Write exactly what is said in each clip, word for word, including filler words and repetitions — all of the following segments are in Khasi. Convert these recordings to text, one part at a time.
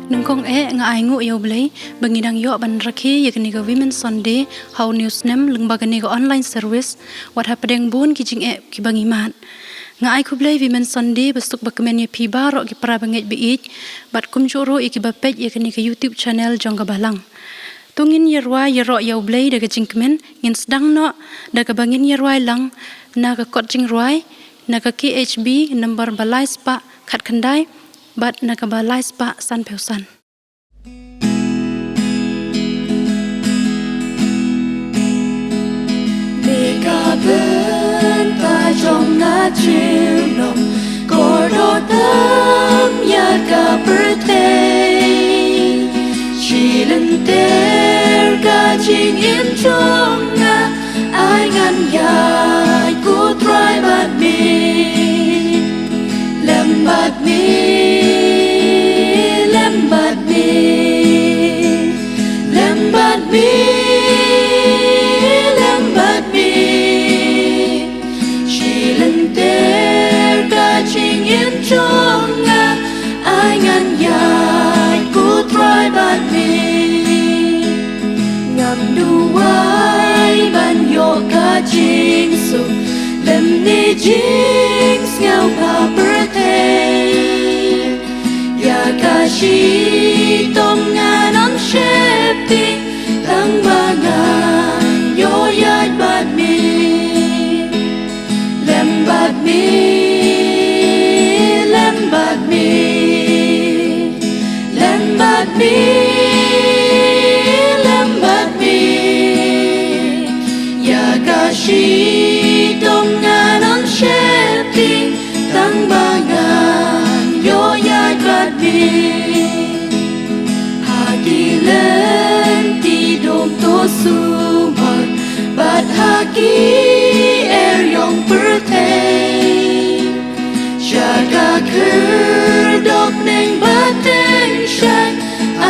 Nyngkong eh nga ainguh ïa U Blei ba ngi dang ïoh ban rakhe ïa kane ka Women's Sunday ha une u snem lyngba kane ka online service, wat hapdeng bun ki jingeh kiba ngi mad. Nga ai khublei Women's Sunday ba suk ba kmen ïa phi baroh ki para bangeit ba ïeit, bad kumjuh ruh ïa kiba peit ïa kane ka YouTube channel jong ka Balang. To ngin ïa rwai ïaroh ïa U Blei da ka jingkmen. Ngin sdang noh da kaba ngin ïa rwai lang na ka kot jingrwai na ka K H B number ba lai spah khatkhyndai bad na kaba lai spah sanphew san. Te ka bynta jong nga junom, kordor tam ïa ka pyrthei. Shi lynter ka jingim jong nga, ai ngan ïaid ko Trai bad me. Lem bad me, lem bad me, lem bad me, lem bad me. Shi lynter ka jingim jong nga, ai ngan ïaid ko Trai bad me. Ngam duwai ban ïoh ka jingsuk lymne jingsngew ka pyrthei. Ïa ka shitom ngan ym sheptieng tang ba ngan ïoh ïaid bad me. Lem bad me, lem bad me, lem bad me, lem bad me. Ïa ka shitom ngan ym sheptieng tang ba ngan ïoh ïaid bad me. Ha ki lynti duk to sumar bad ha ki eriong pyrthei. Sha ka khyrdop neng ba teng shai,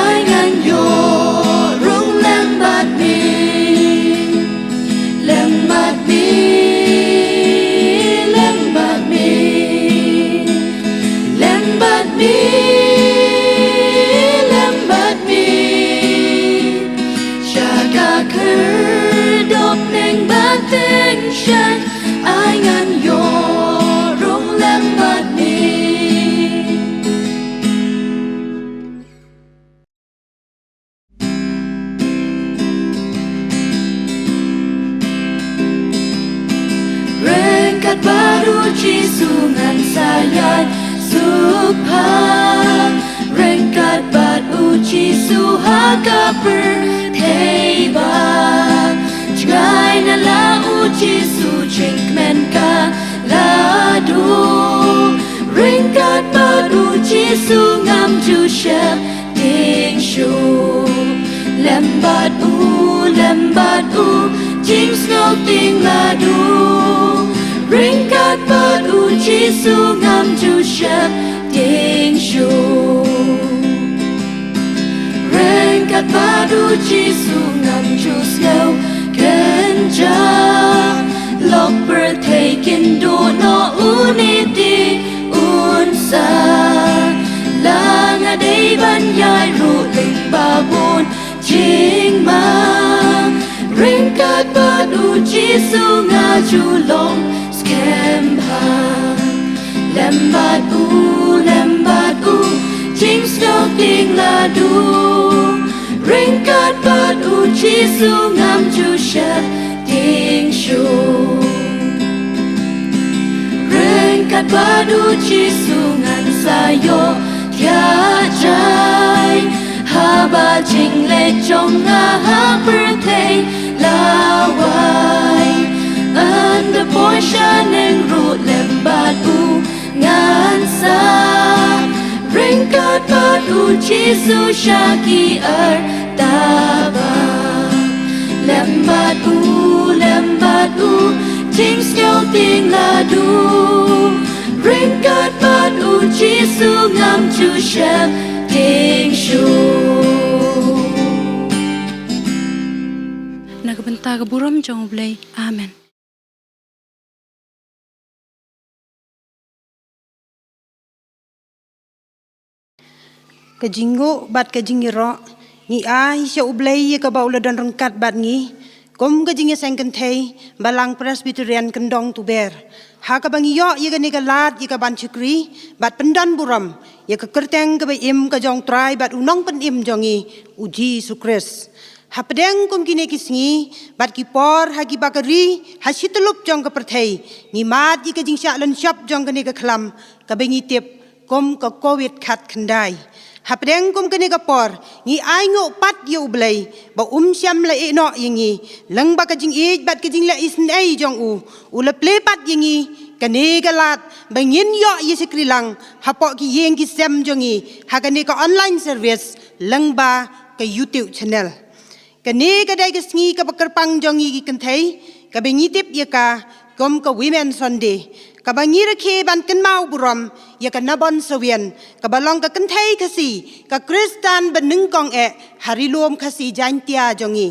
ai ngan ïoh rung lem bad me. Lem bad me, lem bad me, lem bad me, lem bad me. Sha ka khyrdop neng ba teng shai, ai ngan ïoh rung lem bad me. Ryngkat bad U Jisu ngan sa ïaid suk pha. Ryngkat bad U Jisu ha ka pyrthei ba jngai na la U Jisu jingkmen ka la duh. Ryngkat bad U Jisu ngam ju sheptieng shuh. Lem bad u, lem bad u, jingsngewtieng la duh. Ryngkat bad U Jisu ngam ju sheptieng shuh. Ryngkat bad U Jisu ngam ju sngew kynjah. Lok pyrthei kin duh noh une te un sah. La nga dei ban ïaid ruh lyngba bun jingma. Ryngkat bad U Jisu nga ju long skhem bha. Lem bad u, lem bad u, jingsngewtieng la duh. Ryngkat bad U Jisu ngam ju sheptieng shuh. Ryngkat bad U Jisu ngan sa ïoh thiah jai. Haba jingleh jong nga ha pyrthei la wai, ynda poi sha neng ruh lem bad u ngan sah. Ryngkat bad U Jisu sha ki artatien. Lem bad u, lem bad u, jingsngewtieng la duh. Ryngkat bad U Jisu ngam ju sheptieng shuh. Na ka bynta ka burom jong U Blei. Amen. Ka jingnguh bad ka jingïaroh, ngi ai sha U Blei ïa kaba u la don ryngkat bad ngi kum ka jingïaseng kynthei Balang Presbyterian Kyndong Tuber, ha kaba ngi ïoh ïa kane ka lad ïa ka ban shakri bad pyndonburom ïa ka kyrteng kaba im ka jong U Trai bad U Nongpynim jong ngi, U Jisu Khrist. Hapdeng kum kine ki sngi bad ki por ha kiba ka ri ha shi tyllup jong ka pyrthei ngi mad ïa ka jingshah lynshop jong kane ka khlam kaba ngi tip kum ka Covid khatkhyndai. Hapdeng kum kane ka por ngi ainguh pat ïa U Blei ba um shym la ïehnoh ïa ngi, lyngba ka jingïeit bad ka jingleh isynei jong u, u la plie pat ïa ngi kane ka lad ba ngin ïoh ïa shakri lang hapoh ki ïing ki sem jong ngi ha kane ka online service lyngba ka YouTube channel. Kane ka dei ka sngi kaba kyrpang jong ngi ki kynthei, kaba ngi tip ïa ka kum ka Women Sunday, kaba ngi rakhe ban kynmaw burom ïa ka Nabon Sawien, kaba long ka kynthei Khasi, ka Khristan ba nyngkong eh ha Ri Lum Khasi Jaiñtia jong ngi.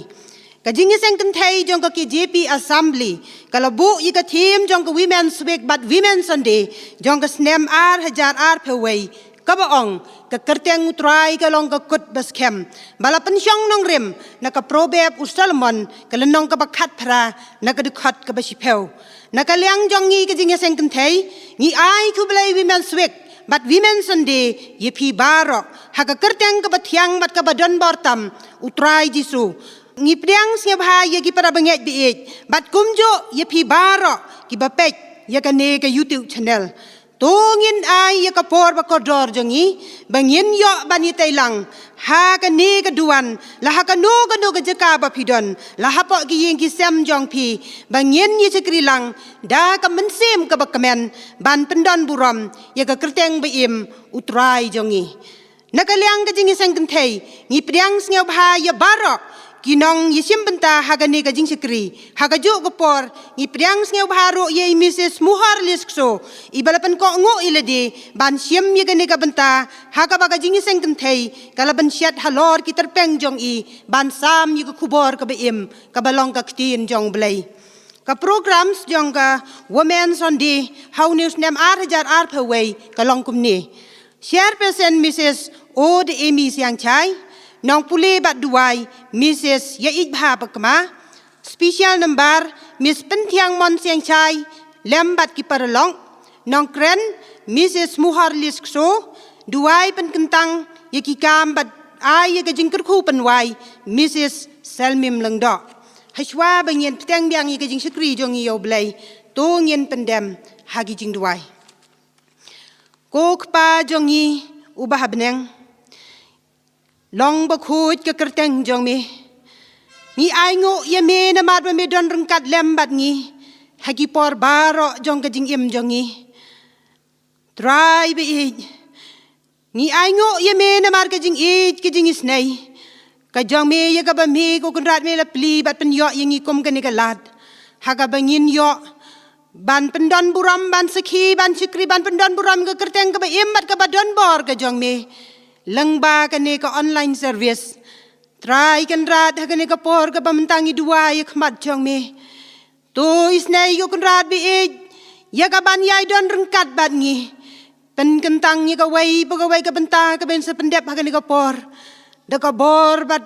Ka jingïaseng kynthei jong ka K J P Assembly ka la buh ïa ka theme jong ka Women's Week bad Women Sunday jong ka snem ar hajar arphew wei, kaba ong, ka kyrteng U Trai ka long ka kut ba skhem ba la pynshong nongrim, na ka Proverb u Solomon ka lynnong kaba khatphra, na ka dkhot kaba shiphew. Na ka liang jong ngi ka jingïaseng kynthei, ngi ai khublei Women's Week bad Women Sunday ïa phi baroh ha ka kyrteng kaba thiang bad kaba donbor tam, U Trai Jisu. Ngi pdiang sngewbha ïa ki para bangeit baieit bad kumjuh ïa phi baroh kiba peit ïa kane ka YouTube channel. To ngin ai ïa ka por ba kordor jong ngi ba ngin ïoh ban ïatei lang ha kane ka duwan, la ha kano kano ka jaka ba phi don, la hapoh ki ïing ki sem jong phi, ba ngin ïa shakri lang da ka mynsiem kaba kmen ban pyndonburom ïa ka kyrteng ba im U Trai jong ngi. Na ka liang ka jingïaseng kynthei, ngi pdiang sngewbha ïa baroh ki nongïashim bynta ha kane ka jingshakri. Ha kajuh ka por ngi pdiang sngewbha ruh ïa i Mrs Muhor Liskso, iba la pynkohnguh ïa lade ban shim ïa kane ka bynta ha kaba ka jingïaseng kynthei ka la pynshet halor ki tyrpeng jong i ban sam ïa ka khubor kaba im, kaba long ka ktien jong U Blei. Ka programs jong ka Women Sunday ha une u snem ar hajar arphew wei ka long kumne. Chairperson Mrs Od Amy Siangshai, nongpule bad duwai Mrs Ïaitbha Pakma, special number Miss Pynthiangmon Siangshai lem bad ki paralok, nongkren Mrs Muhor Liskso, duwai pynkyntang ïa ki kam bad ai ïa ka jingkyrkhu pynwai Mrs Selmim Lyngdoh. Hashwa ba ngin pteng biang ïa ka jingshakri jong ngi ïa U Blei, to ngin pyndem ha ki jingduwai. Ko Kpa jong ngi uba ha bneng, long bakhuid ka kyrteng jong me. Ngi ainguh ïa me namar ba me don ryngkat lem bad ngi ha ki por baroh jong ka jingim jong ngi. Trai baieit, ngi ainguh ïa me namar ka jingïeit ka jingisynei ka jong me, ïa kaba me ko Kynrad me la plie bad pynïoh ïa ngi kum kane ka lad ha kaba ngin ïoh ban pyndonburom, ban sakhi, ban shakri, ban pyndonburom ka kyrteng kaba im bad kaba donbor ka jong me lyngba kane ka online service. Trai Kynrad, ha kane ka por kaba mynta ngi duwai ïa khmat jong me. To isynei ko Kynrad baieit ïa ka ban ïai don ryngkat bad ngi. Pynkyntang ïa kawei pa kawei ka bynta ka ban sa pyndep ha kane ka por da ka bor bad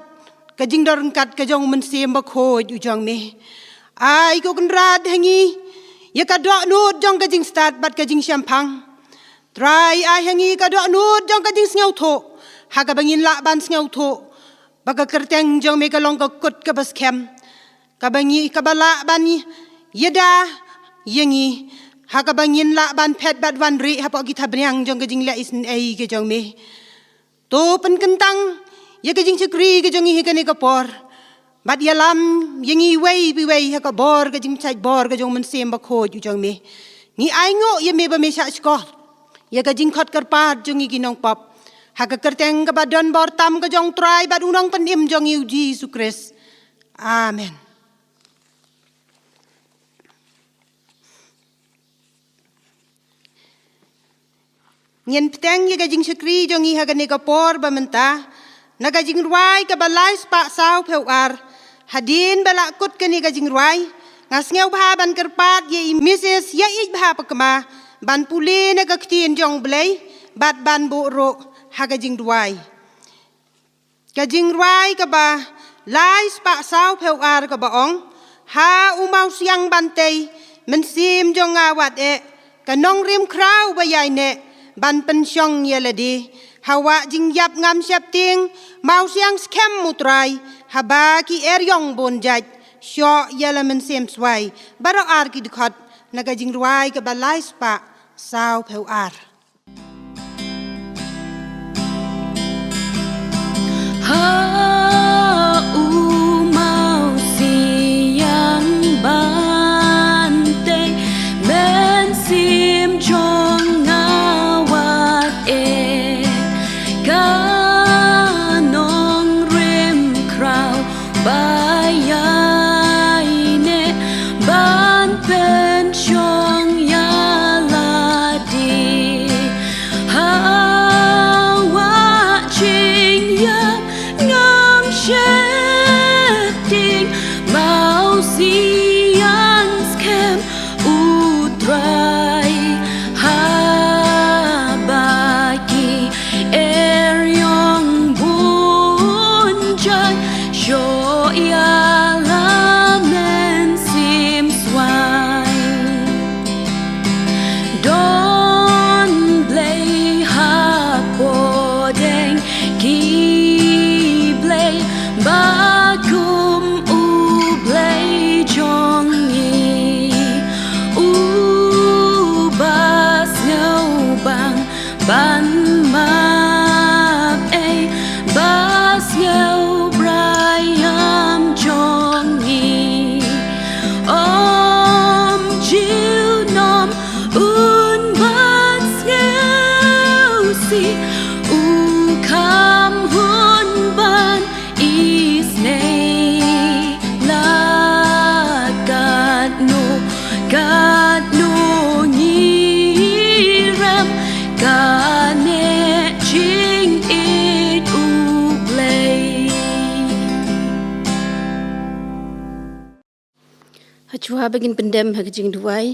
ka jingdon ryngkat ka jong U Mynsiem Bakhuid u jong me. Ai ko Kynrad ha ngi ïa ka dohnud jong ka jingstad bad ka jingshemphang. Trai ai ha ngi ka dohnud jong ka jingsngewthuh ha kaba ngin lah ban sngewthuh ba ka kyrteng jong me ka long ka kut kaba skhem, kaba ngi, kaba lah ban ïada ïa ngi ha kaba ngin lah ban phet bad wan rieh hapoh ki thabriang jong ka jingleh isynei ka jong me. To pynkyntang ïa ka jingshakri ka jong ngi ha kane ka por bad ïalam ïa ngi iwei pa iwei ha ka bor ka jingpynshait bor ka jong U Mynsiem Bakhuid u jong me. Ngi ainguh ïa me ba me shah shkor ïa ka jingkhot kyrpad jong ngi ki nongpop ha ka kyrteng kaba donbor tam ka jong U Trai bad U Nongpynim jong ngi U Jisu Khrist. Amen. Ngin pteng ïa ka jingshakri jong ngi ha kane ka por ba mynta na ka jingrwai kaba lai spah saw phew ar. Hadien ba la kut kane ka jingrwai, nga sngewbha ban kyrpad ïa i Mrs Ïaitbha Pakma ban pule na ka ktien jong U Blei bad ban buh ruh ha ka jingduwai. Ka jingrwai kaba lai spah saw phew ar kaba ong, ha u mawsiang ban tei, mynsiem jong nga wat eh, ka nongrim khraw ba ïaineh, ban pynshong ïa lade, ha wah jingïap ngam sheptieng, mawsiang skhem u Trai, haba ki eriong bun jait, shoh ïa la mynsiem swai, baroh ar ki dkhot, na ka jingrwai kaba lai spah saw phew ar. Ha u mawsiang ban tei, mynsiem jong nga wat eh, ka nongrim khraw ba ïaineh, ban pynshong ïa lade, ha wah jingïap ngam sheptieng, mawsiang skhem u Trai, haba ki eriong bun jait, shoh ïa la mynsiem swai. Don Blei hapdeng ki blei, ba kum u Blei jong ngi, uba sngewbang ban map ei, ba sngewbha ïam jong ngi. Ym junom un bat sngewsih, u kham hun ban isynei. La katno katno ngi rem, kane jingïeit u Blei. Hashwa ba ngin pyndem ha ka jingduwai,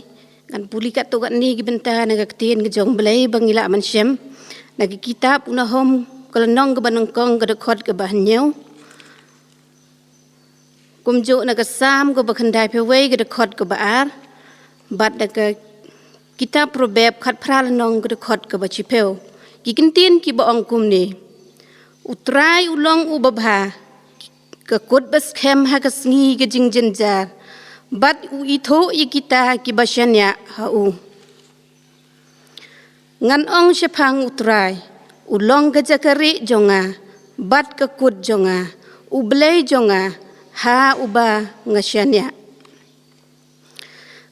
ngan pule katto katne ki bynta na ka ktien ka jong u Blei ba ngi lah ban shem na ka kitab u Nahum ka lynnong kaba nyngkong ka dkhot kaba hynñiew. Kumjuh na ka Salm kaba khyndai phew wei ka dkhot kaba ar, bad na ka kitab Proverb khatphra lynnong ka dkhot kaba shiphew. Ki kyntien kiba ong kumne: U Trai u long uba bha, ka kut ba skhem ha ka sngi ka jingjynjar, bad u ithuh ïa kita kiba shaniah ha u. Ngan ong shaphang u Trai, u long ka jaka rieh jong nga, bad ka kut jong nga, u Blei jong nga, ha uba nga shaniah.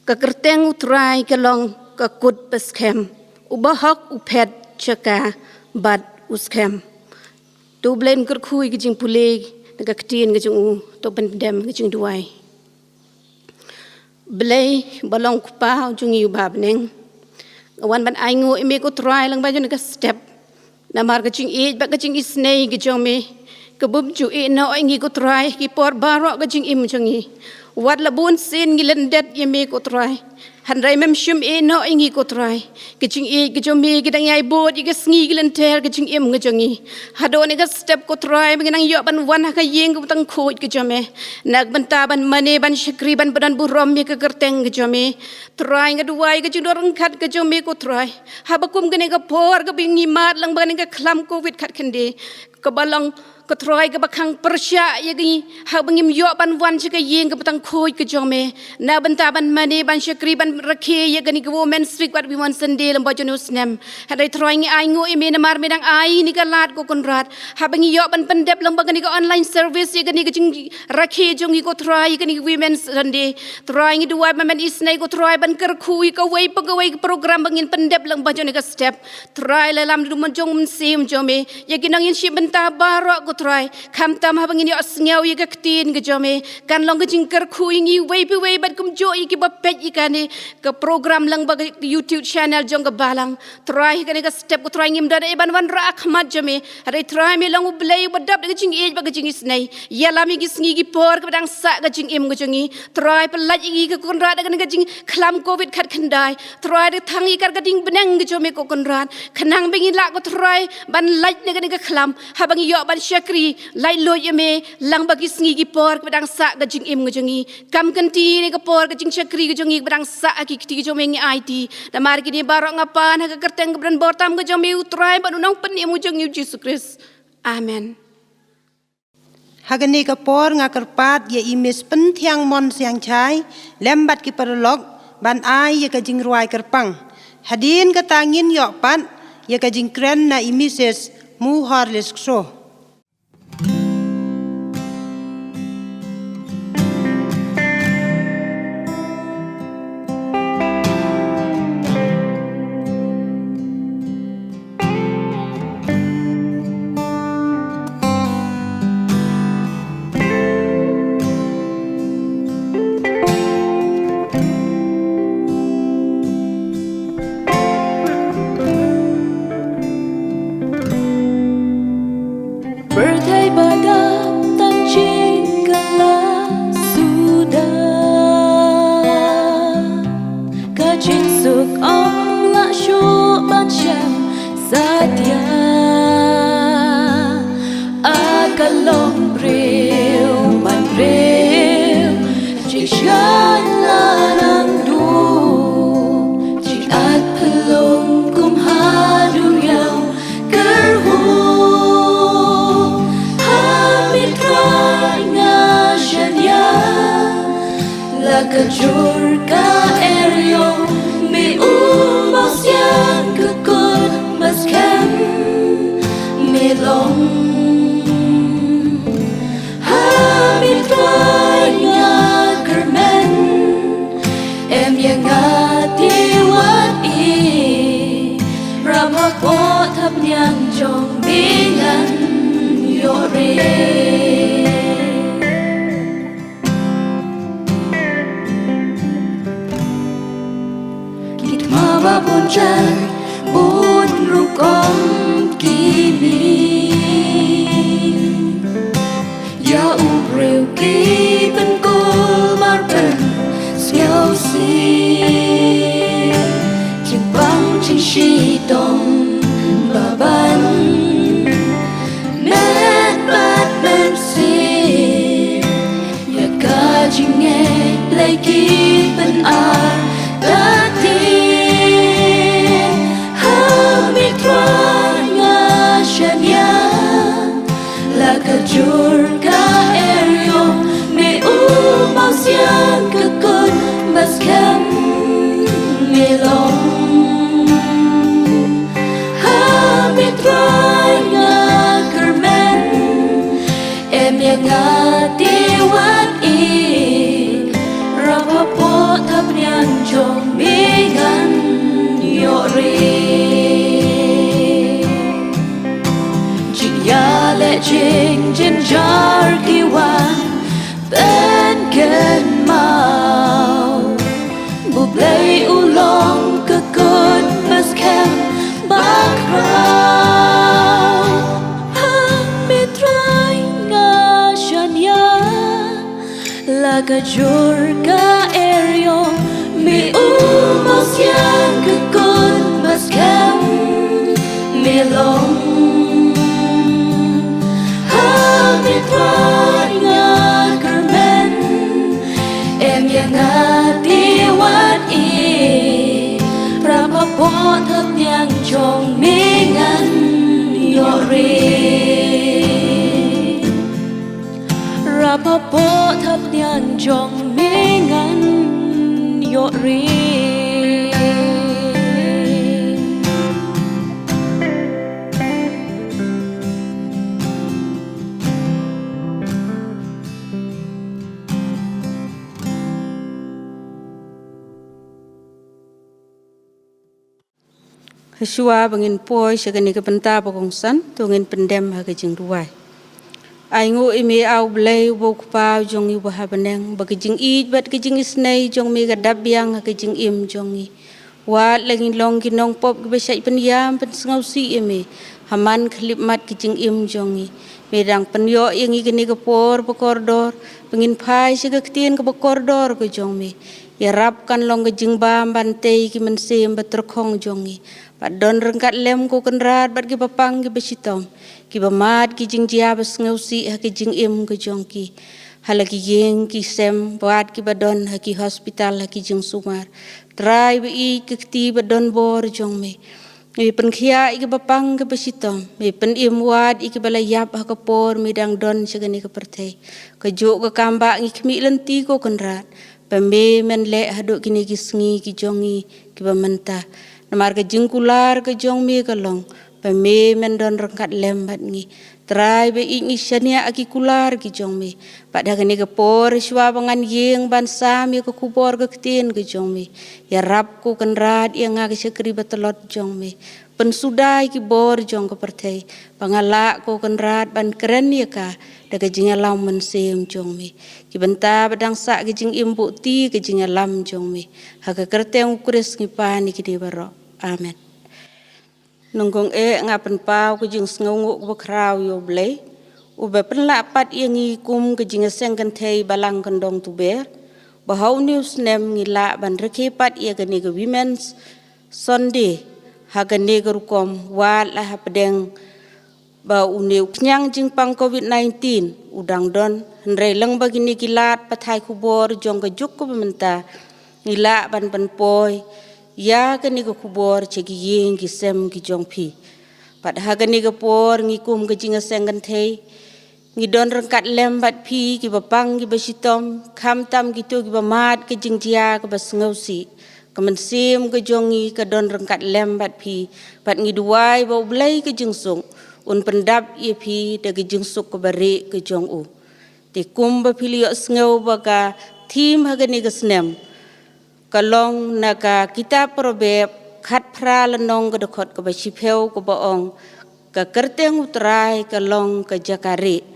Ka kyrteng u Trai ka long ka kut ba skhem, u bahok u phet sha ka bad u skhem. To u Blei un kyrkhu ïa ka jingpule na ka ktien ka jong u, to pyndem ka jingduwai. Blei ba long u Kpa jong ngi uba ha bneng, nga wan ban ainguh ïa me ko Trai lyngba jong kane ka step. Namar ka jingïeit bad ka jingisynei ka jong me, ka bym ju ïehnoh ïa ngi ko Trai, ki por baroh ka jingim jong ngi. Wat la bun sien ngi lyndet ïa me ko Trai, hynrei mem shym ïehnoh ïa ngi ko Trai. Ka jingïeit ka jong me ka dang ïai bud ïa ka sngi ka lynter ka jingim ka jong ngi. Haduh kane ka step ko Trai ba ngi nang ïoh ban wan ha ka ïing kaba tang khuid ka jong me, na ka bynta ban mane ban shakri ban pyndonburom ïa ka kyrteng ka jong me. Trai nga duwai ka jingdon ryngkat ka jong me ko Trai, haba kum kane ka por kaba ngi mad lyngba kane ka khlam covid khatkhyndai, kaba long ko Trai kaba khang pyrshah ïa ngi, haba ngim ïoh ban wan sha ka ïing kaba tang khuid ka jong me, na ka bynta ban mane ban shakri ban rakhe ïa kane ka Women's Week bad Women's Sunday lyngba jong une u snem. Hynrei Trai ngi ainguh ïa me namar me dang ai ïa ngi ka lad ko Kynrad, haba ngi ïoh ban pyndep lyngba kane ka online service ïa kane ka jingrakhe jong ngi ko Trai, ïa kane ka Women's Sunday. Trai ngi duwai ba men isynei ko Trai ban kyrkhu ïa kawei pa kawei ka program ba ngin pyndep lyngba jong kane ka step. Trai la lam da u mon jong u Mynsiem jong me ïa ki nongïashim bynta baroh ko Trai. Khamtam haba ngin ïohsngew ïa ka ktien ka jong me, kan long ka jingkyrkhu ïa ngi iwei pa iwei bad kumjuh ïa kiba peit ïa kane ka program lyngba ka YouTube channel jong ka Balang. Trai ha kane ka step ko Trai ngim don ei ban wanrah ha khmat jong me, hynrei Trai me long u Blei uba dap da ka jingïeit bad ka jingisynei. Ïalam ïa ki sngi ki por kaba dang sah ka jingim ka jong ngi. Trai pynlait ïa ngi ko Kynrad da kane ka jingkhlam covid khatkhyndai. Trai da thang ïa ka ka ding bneng ka jong me ko Kynrad, khnang ba ngin lah ko Trai ban lait na kane ka khlam. Haba ngi ïoh ban shakri laitluid ïa me lang bad ki sngi ki por kiba dang sah ka jingim ka jong ngi. Kam kynti ïa ka por ka jingshakri ka jong ngi kaba dang sah ha ki kti ka jong me ngi aiti. Namar kine baroh nga pan ha ka kyrteng kaba donbor tam ka jong me U Trai bad U Nongpynim ka jong ngi U Jisu Khrist. Amen. Ha kane ka por nga kyrpad ïa i Miss Pynthiang Mon Siangshai lem bad ki paralok ban ai ïa ka jingrwai kyrpang. Hadien kata ngin ïoh pat ïa ka jingkren na i Missus Muhorlis Kso. Pyrthei ba dap tang jingkylla suda, ka jingsuk ym lah shuh ban shem satia. A ka long briew man briew, jingshaniah nang duh, jingat pynlong kum ha duriaw kyrhuh. Ha me Trai nga shaniah, la ka jur ka eriong me u mawsiang ka kut ba skhem me long. Ha me Trai nga kyrmen, em ïa nga te wat ïeit, rap hapoh thapniang jong me ngan ïoh rit. Ki thma ba bun jait bun rukom ki mih, ïa u briew ki pynkulmar pynsngewsih. Jingpang jingshitom ba ban met bad mynsiem, ïa ka jingngeit Blei ki pynartatien. Ha me Trai nga shaniah, la ka jur ka eriong me u mawsiang ka kut ba skhem me long. Ha me Trai nga kyrmen, em ïa nga te wat ïeit, rap hapoh thapniang jong me ngan ïoh rit. Jingïaleh jingjynjar ki wan pynkynmaw, U Blei u long ka kut ba skhem ba khraw. Ha me Trai nga shaniah, la ka jur ka eriong me u mawsiang ka kut ba skhem me long. Ha me Trai nga kyrmen, em ïa nga te wat ïeit, rap hapoh thapniang jong me ngan ïoh rit. Rap hapoh thapniang jong me ngan ïoh rit. Shuwa ba ngin poi sha kane ka bynta ba kongsan, to ngin pyndem ha ka jingduwai. Ainguh ïa me, A U Blei, uba U Kpa jong ngi uba ha bneng, ba ka jingïeit bad ka jingisynei jong me ka dap biang ha ka jingim jong ngi. Wat la ngi long ki nongpop kiba shait pynïam pynsngewsih ïa me ha man khyllipmat ka jingim jong ngi, me dang pynïoh ïa ngi kane ka por ba kordor ba ngin phai sha ka ktien kaba kordor ka jong me. Ïarap kan long ka jingbam ban tei ki mynsiem ba tyrkhong jong ngi. Bad don ryngkat lem ko Kynrad bad kiba pang kiba shitom, kiba mad ki jingjia ba sngewsih ha ki jingim ka jong ki, ha la ki ïing ki sem, bad kiba don ha ki hospital ha ki jingsumar. Trai ba ïeit, ka kti ba don bor jong me, me pynkhiah ïa kiba pang kiba shitom, me pynim wad ïa kiba la ïap ha ka por me dang don sha kane ka pyrthei. Kajuh ka kam ba ngi khmih lynti ko Kynrad, ba me men leh haduh kine ki sngi ki jong ngi kiba mynta. Namar ka jingkular ka jong me ka long ba me men don ryngkat lem bad ngi. Trai ba ïeit, ngi shaniah ha ki kular ki jong me. Bad ha kane ka por shuwa ba ngan ïeng ban sam ïa ka khubor ka ktien ka jong me, ïarap ko Kynrad ïa nga ka shakri ba tlot jong me. Pynsuda ïa ki bor jong ka pyrthei, ba nga lah ko Kynrad ban kren ïa ka da ka jingïalam mynsiem jong me. Ki bynta ba dang sah ka jingim buh ti ka jingïalam jong me. Ha ka kyrteng u Khrist ngi pan ïa kine baroh. Amen. Nongkong eh, nga pynpaw ka jingsngewnguh kaba khraw ïa U Blei, uba pynlah pat ïa ngi kum ka jingïaseng kynthei Balang Kyndong Tuber, ba ha une u snem ngi lah ban rakhe pat ïa kane ka Women's Sunday ha kane ka rukom, wat la hapdeng ba une u khñiang jingpang covid nineteen u dang don. Hynrei lyngba kine ki lad pathai khubor jong ka juk kaba mynta, ngi lah ban pynpoi ïa kane ka khubor sha ki ïing ki sem ki jong phi. Bad ha kane ka por ngi kum ka jingïaseng kynthei, ngi don ryngkat lem bad phi, kiba pang kiba shitom, khamtam kito kiba mad ka jingjia kaba sngewsih. Ka mynsiem ka jong ngi ka don ryngkat lem bad phi, bad ngi duwai ba U Blei ka jingsuk un pyndap ïa phi da ka jingsuk kaba rieh ka jong u. Te kumba phi la ïohsngew ba ka theme ha kane ka snem ka long na ka kitab Proverb khatphra lynnong ka dkhot kaba shiphew, kaba ong, ka kyrteng U Trai ka long ka jaka rieh.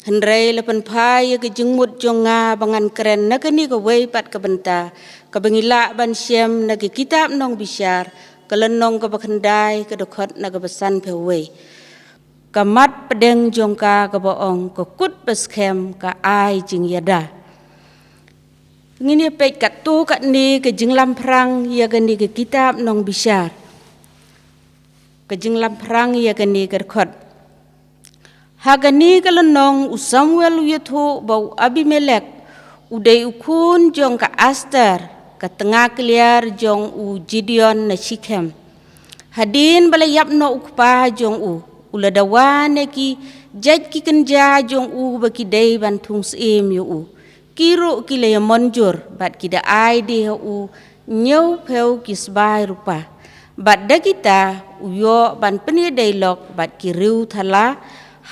Hynrei la pynphai ïa ka jingmut jong nga ba ngan kren na kane kawei pat ka bynta, kaba ngi lah ban shem na ka kitab Nongbishar, ka lynnong kaba khyndai, ka dkhot na kaba sanphew wei. Ka mat pdeng jong ka kaba ong, ka kut ba skhem ka ai jingïada. Ngin ïa peit katto katne ka jinglamphrang ïa kane ka kitab Nongbishar. Ka jinglamphrang ïa kane ka dkhot. Ha kane ka lynnong u Samuel u ïathuh ba u Abimelek u dei u khun jong ka Esther, ka tnga kliar jong u Gideon na Shikhem. Hadien ba la ïap noh u kpa jong u, u la dawa na ki jait ki kynja jong u ba ki dei ban thung syiem ïa u. Ki ruh ki la ïa mynjur, bad ki da ai de ha u hynñiewphew ki sbai rupa. Bad da kita u ïoh ban pynïadei lok bad ki riewthala,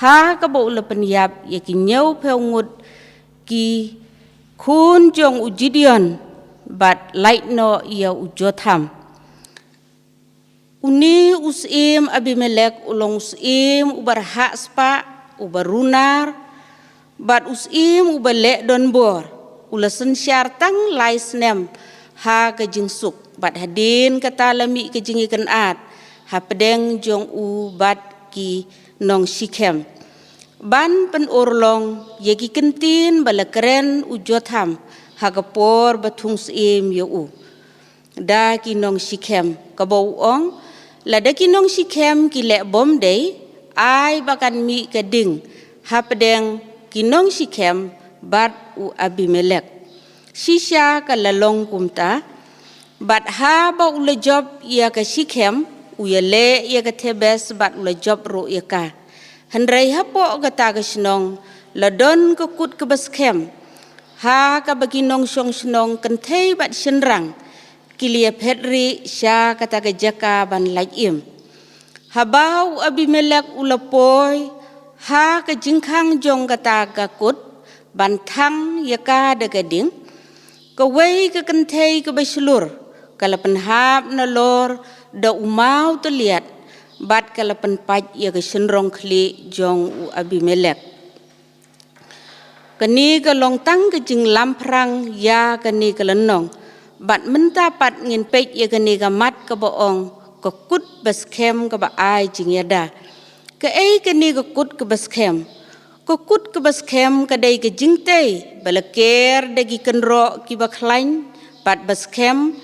ha kaba u la pynïap ïa ki hynñiewphew ngut ki khun jong u Gideon, bad lait noh ïa u Jotham. Une u syiem Abimelek u long u syiem uba rhah spah, uba runar, bad u syiem uba leh donbor. U la synshar tang lai snem ha ka jingsuk, bad hadien kata la mih ka jingïakynad hapdeng jong u bad ki nong Shikhem, ban pynurlong ïa ki kyntien ba la kren u Jotham ha ka por ba thung syiem ïa u da ki nong Shikhem, kaba u ong, lada ki nong Shikhem ki leh bym dei, ai ba kan mih ka ding hapdeng ki nong Shikhem bad u Abimelek. Shisha ka la long kumta, bad haba u la jop ïa ka Shikhem, u ïaleh ïa ka Thebes bad u la jop ruh ïa ka. Hynrei hapoh kata ka shnong la don ka kut kaba skhem, ha kaba ki nongshong shnong kynthei bad shynrang ki la ïaphet rieh sha kata ka jaka ban lait im. Haba u Abimelek u la poi ha ka jingkhang jong kata ka kut ban thang ïa ka da ka ding, kawei ka kynthei kaba shlur ka la pynhap nalor da u maw tylliat, bad ka la pynpait ïa ka shynrong khlieh jong u Abimelek. Kane ka long tang ka jinglamphrang ïa kane ka lynnong. Bad mynta pat ngin peit ïa kane ka mat kaba ong, ka kut ba skhem kaba ai jingïada. Kaei kane ka kut kaba skhem? Ka kut kaba skhem ka dei ka jingtei ba la ker da ki kynroh kiba khlaiñ bad ba skhem,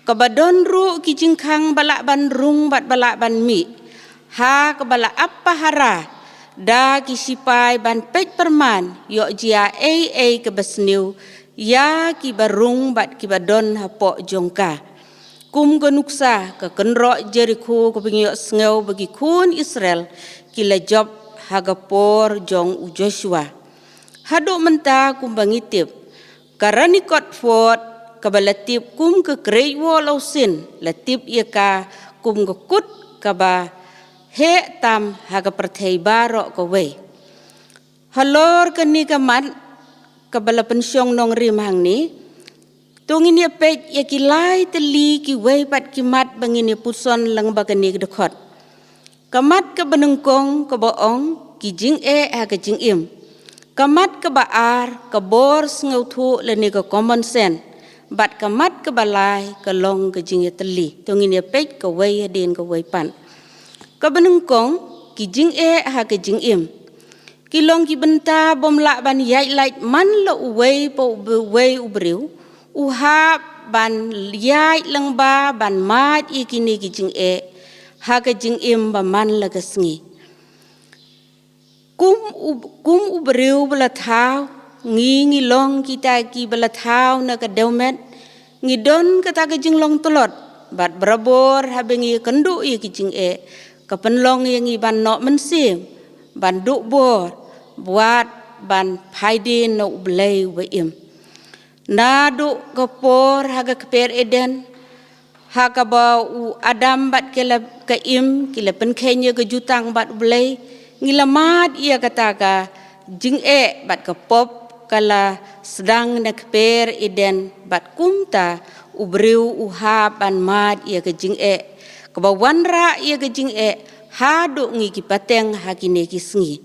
Kaba don ruh ki jingkhang ba lah ban rung bad ba lah ban mih, ha kaba la ap pahara da ki shipai ban peit pyrman ïoh jia ei ei kaba sniew ïa kiba rung bad kiba don hapoh jong ka. Kum ka nuksa ka kynroh Jerikho kaba ngi ïohsngew ba ki khun Israel ki la jop ha ka por jong u Joshua. Haduh mynta kumba ngi tip, ka Ranikot Fort kaba la tip kum ka Great Wall of China la tip ïa ka kum ka kut kaba heh tam ha ka pyrthei baroh kawei. Halor kane ka mat kaba la pynshong nongrim hangne, to ngin ïa peit ïa ki lai tylli kiwei pat ki mat ba ngin ïa puson lyngba kane ka dkhot. Ka mat kaba nyngkong kaba ong ki jingeh ha ka jingim. Ka mat kaba ar ka bor sngewthuh lane ka common sense. Bad ka mat kaba lai ka long ka jingïatylli. To ngin ïa peit kawei hadien kawei pat. Kaba nyngkong, ki jingeh ha ka jingim. Ki long ki bynta bym lah ban ïaid lait man la uwei pa uwei u briew u hap ban ïaid lyngba ban mad ïa kine ki jingeh ha ka jingim ba man la ka sngi. Kum u, kum u briew ba la thaw, ngi ngi long kita kiba la thaw na ka dewmet, ngi don kata ka jinglong tlot bad barabor haba ngi ïakynduh ïa ki jingeh, ka pynlong ïa ngi ban noh mynsiem, ban duh bor, bad ban phai dien na U Blei uba im. Naduh ka por ha ka kper Eden, ha kaba u Adam bad ka la ka im ki la pynkheiñ ïa ka jutang bad U Blei, ngi la mad ïa kata ka jingeh bad ka pop ka la sdang na kper Eden bad kumta u briew u hap ban mad ïa ka jingeh kaba wanrah ïa ka jingeh haduh ngi ki pateng ha kine ki sngi.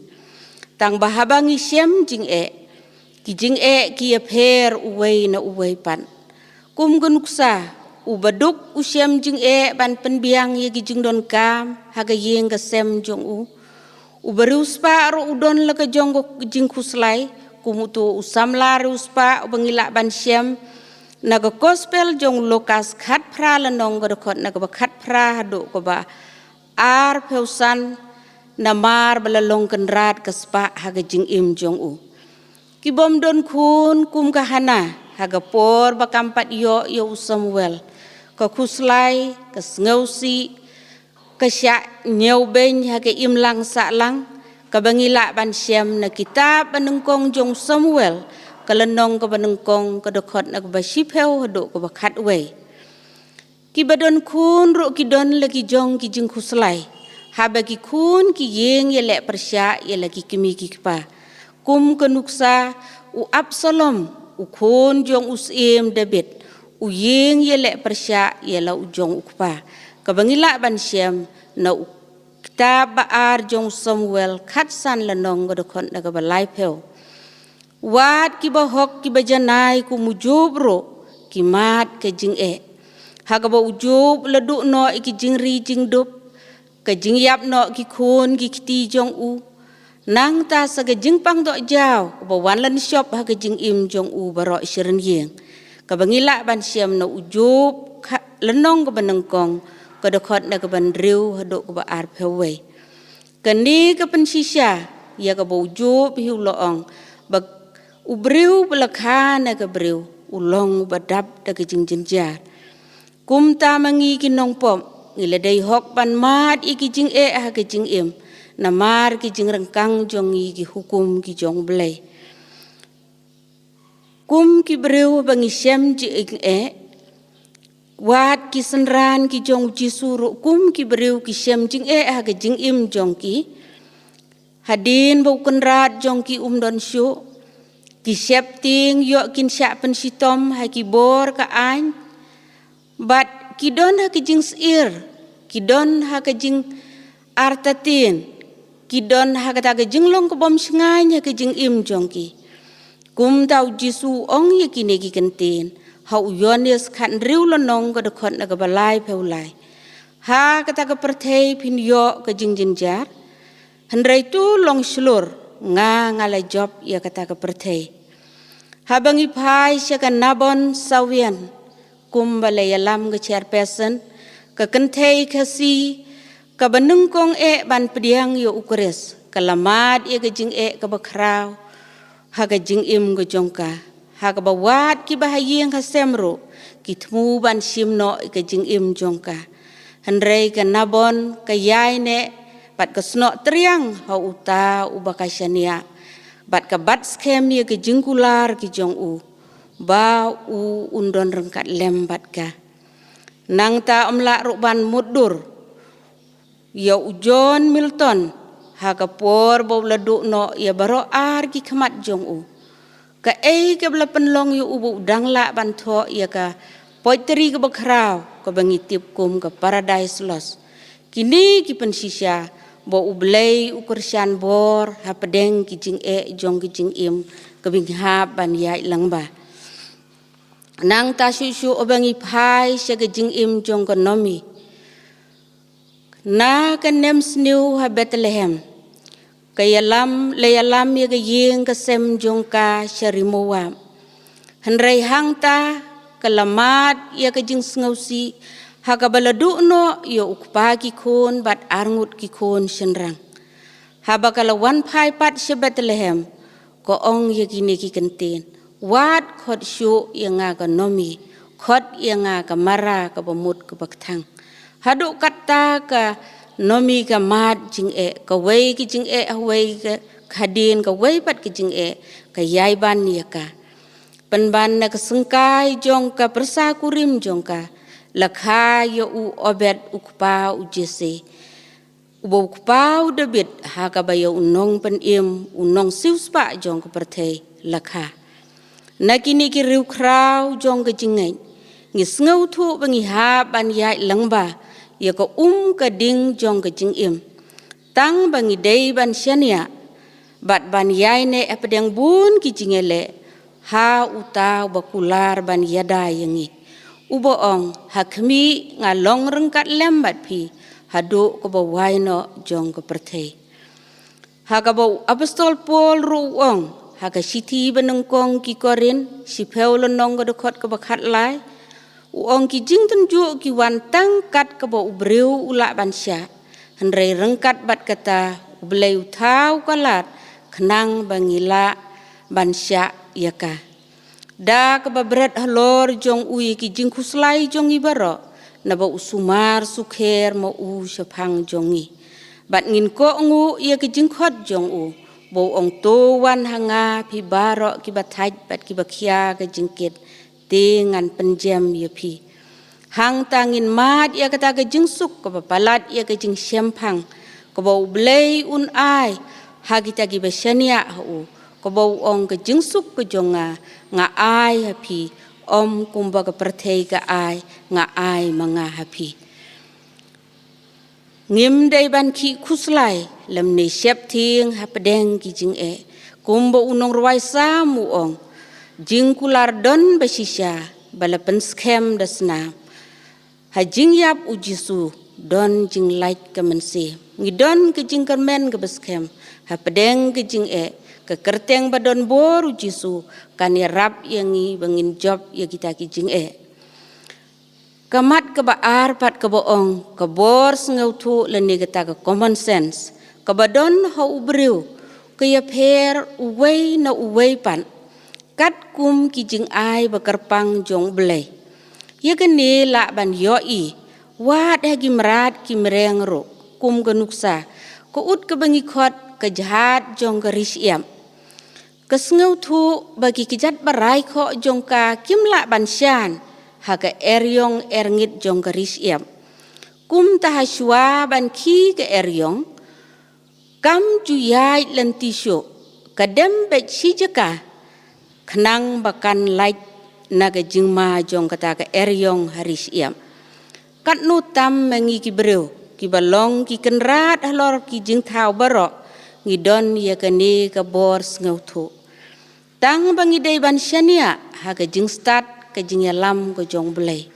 Tang ba haba ngi shem jingeh, ki jingeh ki ïapher uwei na uwei pat. Kum ka nuksa, u baduk u shem jingeh ban pynbiang ïa ki jingdonkam ha ka ïing ka sem jong u. U bariewspah ruh u don la ka jong ka jingkhuslai, kum uto u samla riewspah uba ngi lah ban shem na ka Gospel jong u Lukas khatphra lynnong ka dkhot na kaba khatphra haduh kaba arphew san, namar ba la long kynrad ka spah ha ka jingim jong u. Ki bym don khun kum ka Hana, ha ka por ba kam pat ïoh ïa u Samuel, ka khuslai, ka sngewsih, ka shah ñiewbeiñ ha ka imlang sahlang, kaba ngi lah ban shem na kitab ba nyngkong jong u Samuel, ka lynnong kaba nyngkong ka dkhot na kaba shiphew haduh kaba khatwei. Kiba don khun ruh ki don la ki jong ki jingkhuslai. Haba ki khun ki ïeng ïaleh pyrshah ïa la ki kmie ki kpa. Kum ka nuksa u Absalom, u khun jong u Syiem David, u ïeng ïaleh pyrshah ïa la u jong u kpa. Kaba ngi lah ban shem na u kitab ba ar jong u Samuel khatsan lynnong ka dkhot na kaba laiphew. Wat kiba hok kiba janai kum u Job ruh ki mad ka jingeh. Ha kaba u Job la duh noh ïa ki jingri jingdup, ka jingïap noh ki khun ki kti jong u. Nangta sa ka jingpang doh jaw kaba wan lan shop ha ka jingim jong u baroh shi rynïeng. Kaba ngi lah ban shem na u Job kha-, lynnong kaba nyngkong ka dkhot na kaba hynriew haduh kaba arphew wei. Kane ka pynshisha ïa kaba u Job hi u la ong ba u briew ba la kha na ka briew u long uba dap da ka jingjynjar. Kumta ma ngi ki nongpop ngi la dei hok ban mad ïa ki jingeh ha ka jingim namar ki jingryngkang jong ngi ki hukum ki jong U Blei. Kum ki briew ba ngi shem jingeh, wat ki synran ki jong u Jisu ruh kum ki briew ki shem jingeh ha ka jingim jong ki. Hadien ba u kynrad jong ki um don shuh, ki sheptieng ïoh kin shah pynshitom ha ki bor ka aiñ. Bad ki don ha ka jingsyier, ki don ha ka jingartatien, ki don ha kata ka jinglong ka bym shngaiñ ha ka jingim jong ki. Kumta u Jisu u ong ïa kine ki kyntien ha u Ïoannis khathynriew lynnong ka dkhot na kaba laiphew lai. Ha kata ka pyrthei phin ïoh ka jingjynjar. Hynrei to long shlur, nga nga la jop ïa kata ka pyrthei. Haba ngi phai sha ka Nabon Sawian, Kumba la ïalam ka chairperson, ka kynthei Khasi kaba nyngkong eh ban pdiang ïa u Khrist ka la mad ïa ka jingeh kaba khraw ha ka jingim ka jong ka, ha kaba wat kiba ha ïing ha sem ruh ki thmu ban shim noh ïa ka jingim jong ka. Hynrei ka Nabon ka ïaineh bad ka snoh triang ha uta uba ka shaniah, bad ka bat skhem ïa ka jingkular ki jong u ba u un don ryngkat lem bad ka. Nangta ym lah ruh ban mutdur ïa u John Milton ha ka por ba u la duh noh ïa baroh ar ki khmat jong u. Kaei kaba la pynlong ïa u ba u dang lah ban thoh ïa ka poetry kaba khraw kaba ngi tip kum ka Paradise Lost? Kine ki pynshisha ba U Blei u kyrshan bor hapdeng ki jingeh jong ki jingim kaba ngi hap ban ïaid lyngba. Nangta shuh shuh ba ngi phai sha ka jingim jong ka Naomi. Na ka nemsniew ha Bethlehem, ka ïalam, la ïalam ïa ka ïing ka sem jong ka sha ri Moab. Hynrei hangta ka la mad ïa ka jingsngewsih ha kaba la duh noh ïa u kpa ki khun bad arngut ki khun shynrang. Haba ka la wan phai pat sha Bethlehem, ka ong ïa kine ki kyntien: Wat khot shuh ïa nga ka Naomi, khot ïa nga ka Mara kaba mut kaba kthang. Haduh katta ka Naomi ka mad jingeh, kawei ka jingeh hawei ka hadien, kawei pat ka jingeh ka ïai ban ïa ka. Pynban na ka syngkai jong ka pyrsa kurim jong ka, la kha ïa u Obed u kpa u Jesse, uba u kpa u David ha kaba ïa u nongpynim, u nongsiewspah jong ka pyrthei la kha. Na kine ki riewkhraw jong ka jingngeit, ngi sngewthuh ba ngi hap ban ïaid lyngba ïa ka um ka ding jong ka jingim. Tang ba ngi dei ban shaniah bad ban ïaineh hapdeng bun ki jingïaleh ha uta uba kular ban ïada ïa ngi, uba ong: Ha khmih, nga long ryngkat lem bad phi haduh kaba wai noh jong ka pyrthei. Ha kaba u apostol Paul ruh u ong ha ka shithi banyngkong ki Korinth, shiphew lynnong, ka dkhot kaba khatlai, u ong: Ki jingtynjuh ki wan tang kat kaba u briew u lah ban shah, hynrei ryngkat bad kata U Blei u thaw ka lad khnang ba ngi lah ban shah ïa ka. Da kaba bret halor jong u ïa ki jingkhuslai jong ngi baroh, naba u sumar sukher ma u shaphang jong ngi. Bad ngin kohnguh ïa ka jingkhot jong u, ba u ong: To wan ha nga phi baroh kiba thait bad kiba khia ka jingkit, te ngan pynjem ïa phi. Hangta ngin mad ïa kata ka jingsuk kaba palat ïa ka jingshemphang, kaba U Blei un ai ha kita kiba shaniah ha u, kaba u ong: Ka jingsuk ka jong nga, nga ai ha phi, ym kumba ka pyrthei ka ai, nga ai ma nga ha phi. Ngim dei ban khih khuslai lymne sheptieng hapdeng ki jingeh. Kumba u nongrwai Salm u ong: Jingkular don ba shisha ba la pynskhem da snam. Ha jingïap U Jisu don jinglait ka mynsiem. Ngi don ka jingkyrmen kaba skhem hapdeng ka jingeh. Ka kyrteng ba don bor U Jisu kan ïarap ïa ngi ba ngin jop ïa kita ki jingeh. Ka mat kaba ar pat kaba ong ka bor sngewthuh lane kata ka common sense kaba don ha u briew, ka ïapher uwei na uwei pat katkum ki jingai ba kyrpang jong U Blei. Ïa kane lah ban ïohi wat ha ki mrad ki mreng ruh, kum ka nuksa, ka ut kaba ngi khot ka jhad jong ka ri shyiap. Ka sngewthuh ba ki kjat ba rai khoh jong ka kim lah ban shan ha ka eriong erngit jong ka ri shyiap. Kumta ha shuwa ban khie ka eriong, kam ju ïaid lynti shuh, ka dem beit shi jaka khnang ba kan lait na ka jingma jong kata ka eriong ha ri shyiap. Katno tam ma ngi ki briew kiba long ki kynrad halor ki jingthaw baroh, ngi don ïa kane ka bor sngewthuh. Tang ba ngi dei ban shaniah ha ka jingstad ka jingïalam ka jong U Blei.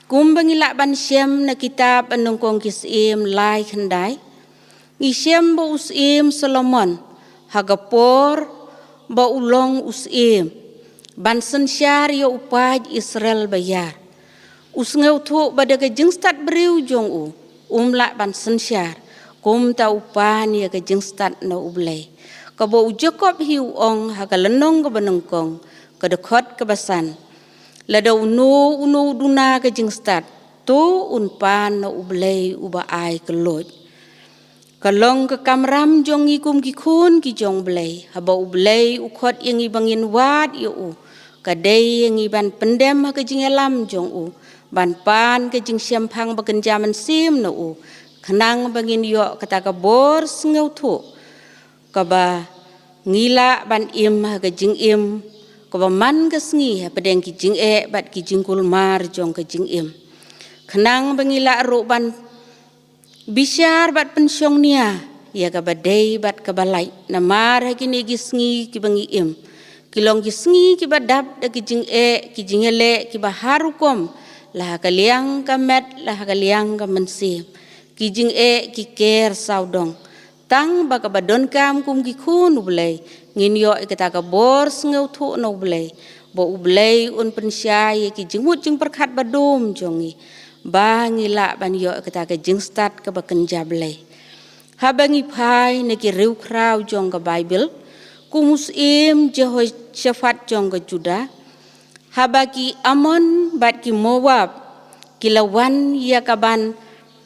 Kumba ngi lah ban shem na kitab Banyngkong ki Syiem lai khyndai, ngi shem ba u Syiem Solomon, ha ka por ba u long u syiem, ban synshar ïa u paid Israel ba ïar, U sngewthuh ba da ka jingstad briew jong u, um lah ban synshar, kumta u pan ïa ka jingstad na U Blei. Kaba u Jakob hi u ong ha ka lynnong kaba nyngkong, ka dkhot kaba san. Lada uno uno u duna ka jingstad, to un pan na U Blei uba ai kylluid. Ka long ka kamram jong ngi kum ki khun ki jong U Blei, haba U Blei u khot ïa ngi ba ngin wad ïa u, ka dei ïa ngi ban pyndem ha ka jingïalam jong u, ban pan ka jingshemphang ba kynja mynsiem na u, khnang ba ngin ïoh kata ka bor sngewthuh, kaba ngi lah ban im ha ka jingim, kaba man ka sngi hapdeng ki jingeh bad ki jingkulmar jong ka jingim. Khnang ba ngi lah ruh ban bishar bad pynshong nia ïa kaba dei bad kaba lait, namar ha kine ki sngi kiba ngi im, ki long ki sngi kiba dap da ki jingeh, ki jingïaleh kiba har rukom, la ha ka liang ka met, la ha ka liang ka mynsiem. Ki jingeh ki ker sawdong. Tang ba kaba donkam kum ki khun U Blei, ngin ïoh ïa kata ka bor sngewthuh na U Blei, ba U Blei un pynshai ïa ki jingmut jingpyrkhat badum jong ngi, ba ngi lah ban ïoh ïa kata ka jingstad kaba kynja Blei. Haba ngi phai na ki riewkhraw jong ka Baibl, kum u Syiem Jehoshaphat jong ka Judah, haba ki Ammon bad ki Moab ki la wan ïa kaban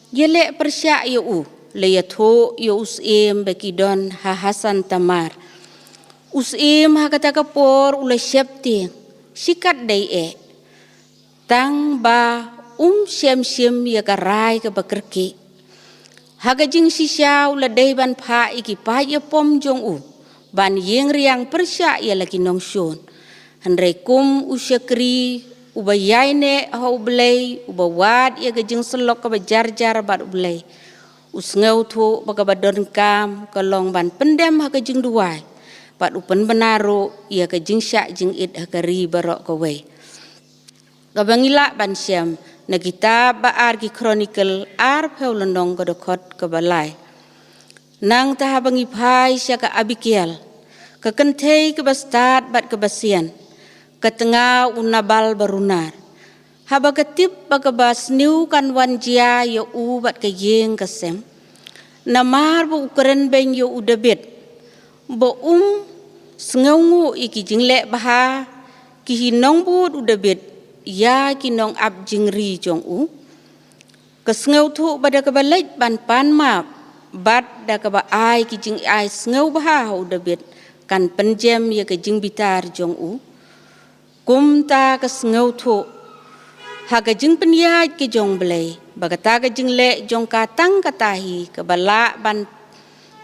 ïaleh pyrshah ïa u, la ïathuh ïa u syiem ba ki don ha Hasan Tamar. U syiem ha kata ka por u la sheptieng, shi katdei eh, tang ba um shym shim ïa ka rai kaba kyrkieh. Ha ka jingshisha u la dei ban phah ïa ki paid ïapom jong u ban ïeng riang pyrshah ïa la ki nongshun. Hynrei kum u shakri uba ïaineh ha U Blei, uba wad ïa ka jingsyllok kaba jarjar bad U Blei, u sngewthuh ba kaba donkam ka long ban pyndem ha ka jingduwai, bad u pynbna ruh ïa ka jingshah jingit ha ka ri baroh kawei. Kaba ngi lah ban shem na kitab ba ar ki Chronicle arphew lynnong, ka dkhot kaba lai. Nangta haba ngi phai sha ka Abigail, ka kynthei kaba stad bad kaba sian, ka tnga u Nabal barunar. Haba ka tip ba kaba sniew kan wan jia ïa u bad ka ïing ka sem, namar ba u kren beiñ ïa u Dabid, ba um sngewnguh ïa ki jingleh bha ki hi nongbud u Dabid ïa ki nongap jingri jong u, ka sngewthuh ba da kaba leit ban pan map bad da kaba ai ki jingai sngewbha ha u Dabid, kan pynjem ïa ka jingbitar jong u. Kumta ka sngewthuh ha ka jingpynïaid ka jong Blei, ba kata ka jingleh jong ka tang kata hi kaba lah ban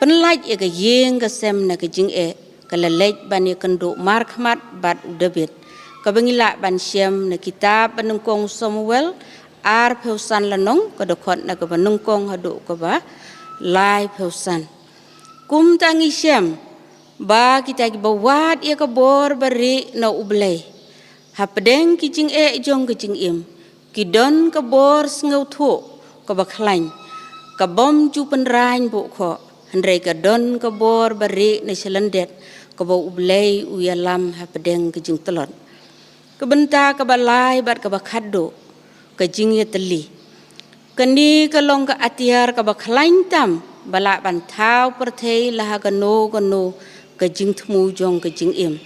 pynlait ïa ka ïing ka sem na ka jingeh, ka la leit ban ïakynduh markhmat bad u Dabid. Kaba ngi lah ban shem na kitab ba nyngkong u Samuel arphew san lynnong, ka dkhot na kaba nyngkong haduh kaba laiphew san. Kumta ngi shem ba kita kiba wad ïa ka bor barieh na U Blei hapdeng ki jingeh jong ka jingim, ki don ka bor sngewthuh kaba khlaiñ, ka bym ju pynraiñ buh khoh, hynrei ka don ka bor barieh na shalyndet, kaba U Blei u ïalam hapdeng ka jingtlot. Ka bynta kaba lai bad kaba khatduh, ka jingïatylli. Kane ka long ka atiar kaba khlaiñ tam ba lah ban thaw pyrthei la ha kano kano ka jingthmu jong ka jingim.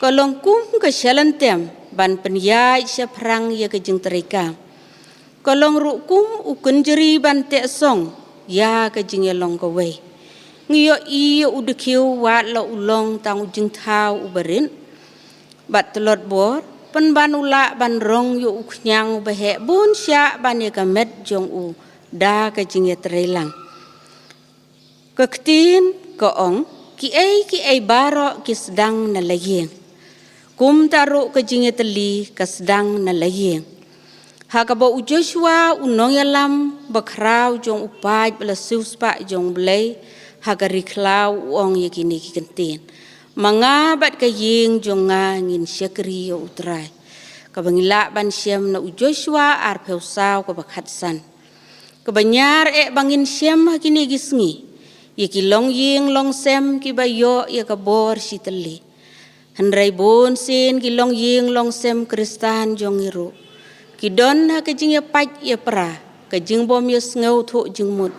Ka long kum ka shalynter ban pynïaid shaphrang ïa ka jingtreikam. Ka long ruh kum u kynjri ban teh song ïa ka jingïalong kawei. Ngi ïohi ïa u dkhiew wat la u long tang u jingthaw uba rit bad tlot bor, pynban u lah ban rong ïa u khñiang uba heh bun shah ban ïa ka met jong u da ka jingïatreilang. Ka ktien ka ong, kiei kiei baroh ki sdang na la ïing. Kumta ruh ka jingïatylli ka sdang na la ïing. Ha kaba u Joshua u nongïalam bakhraw jong u paid ba la siewspah jong Blei ha ka ri khlaw u ong ïa kine ki kyntien: Ma nga bad ka ïing jong nga ngin shakri ïa U Trai. Kaba ngi lah ban shem na u Joshua arphew saw kaba khatsan. Kaba ñiar eh ba ngin shem ha kine ki sngi ïa ki longïing longsem kiba ïoh ïa ka bor shitylli. Hynrei bunsien ki longïing longsem Khristan jong ngi ruh Ki don ha ka jingïapait ïapra, ka jingbym ïasngewthuh jingmut,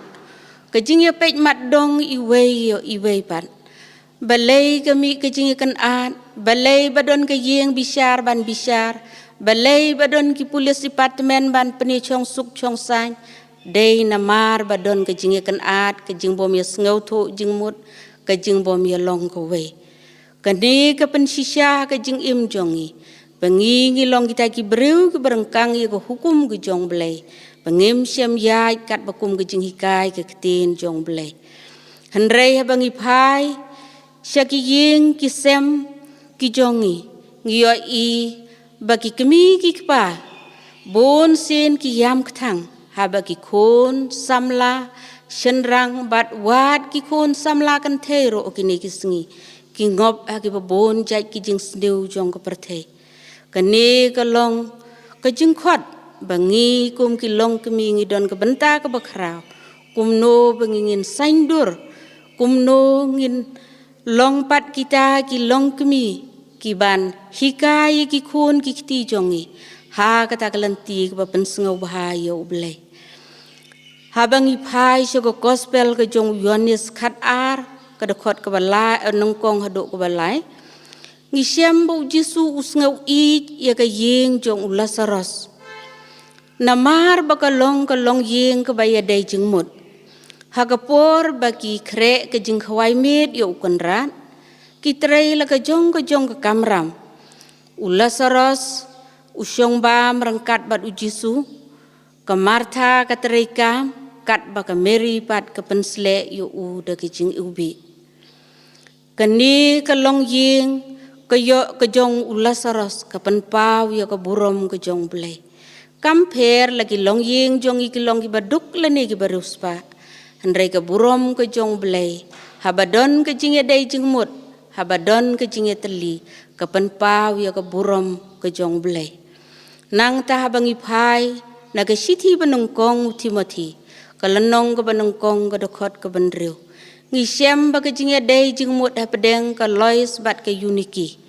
ka jingïapeit mat dong iwei ïa iwei pat. Balei ka mih ka jingïakynad, balei ba don ka ïing bishar ban bishar, balei ba don ki police department ban pynïashong suk shong saiñ, dei namar ba don ka jingïakynad, ka jingbym ïasngewthuh jingmut, ka jingbym ïalong kawei. Kane ka pynshisha ka jingim jong ngi, ba ngi ngi long kita ki briew ki byrngkang ïa ka hukum ka jong Blei, ba ngim shym ïaid katba kum ka jinghikai ka ktien jong Blei. Hynrei haba ngi phai sha ki ïing ki sem ki jong ngi, ngi ïohi ba ki kmie ki kpa bun sien ki ïam kthang, haba ki khun samla shynrang bad wat ki khun samla kynthei ruh kine ki sngi ki ngop ha kiba bun jait ki jingsniew jong ka pyrthei. Kane ka long ka jingkhot ba ngi kum ki longkmie ngi don ka bynta kaba khraw. Kumno ba ngi ngin saiñdur, kumno ngin long pat kita ki longkmie ki ban hikai ïa ki khun ki kti jong ngi ha kata ka lynti kaba pynsngewbha ïa U Blei. Haba ngi phai sha ka gospel ka jong u Ïoannis khatar, ka dkhot kaba lai, eh, nyngkong haduh kaba lai, ngi shem ba U Jisu u sngew ïeit ïa ka ïing jong u Lasaros. Namar ba ka long ka longïing kaba ïadei jingmut. Ha ka por ba ki khreh ka jingkhawai miet ïa u Kynrad, ki trei la ka jong ka jong ka kamram. U Lasaros u shong bam ryngkat bad U Jisu, ka Martha ka trei kam, katba ka Mary pat ka pynsleh ïa u da ka jingiwbih. Kane ka longïing ka ïoh ka jong u Lasaros ka pynpaw ïa ka burom ka jong Blei. Kam pher la ki longïing jong ngi ki long kiba duk lane kiba riewspah. Hynrei ka burom ka jong Blei, haba don ka jingïadei jingmut, haba don ka jingïatylli, ka pynpaw ïa ka burom ka jong Blei. Nangta haba ngi phai na ka shithi banyngkong u Timothi, ka lynnong kaba nyngkong ka dkhot kaba hynriew, ngi shem ba ka jingïadei jingmut hapdeng ka Lois bad ka Euniki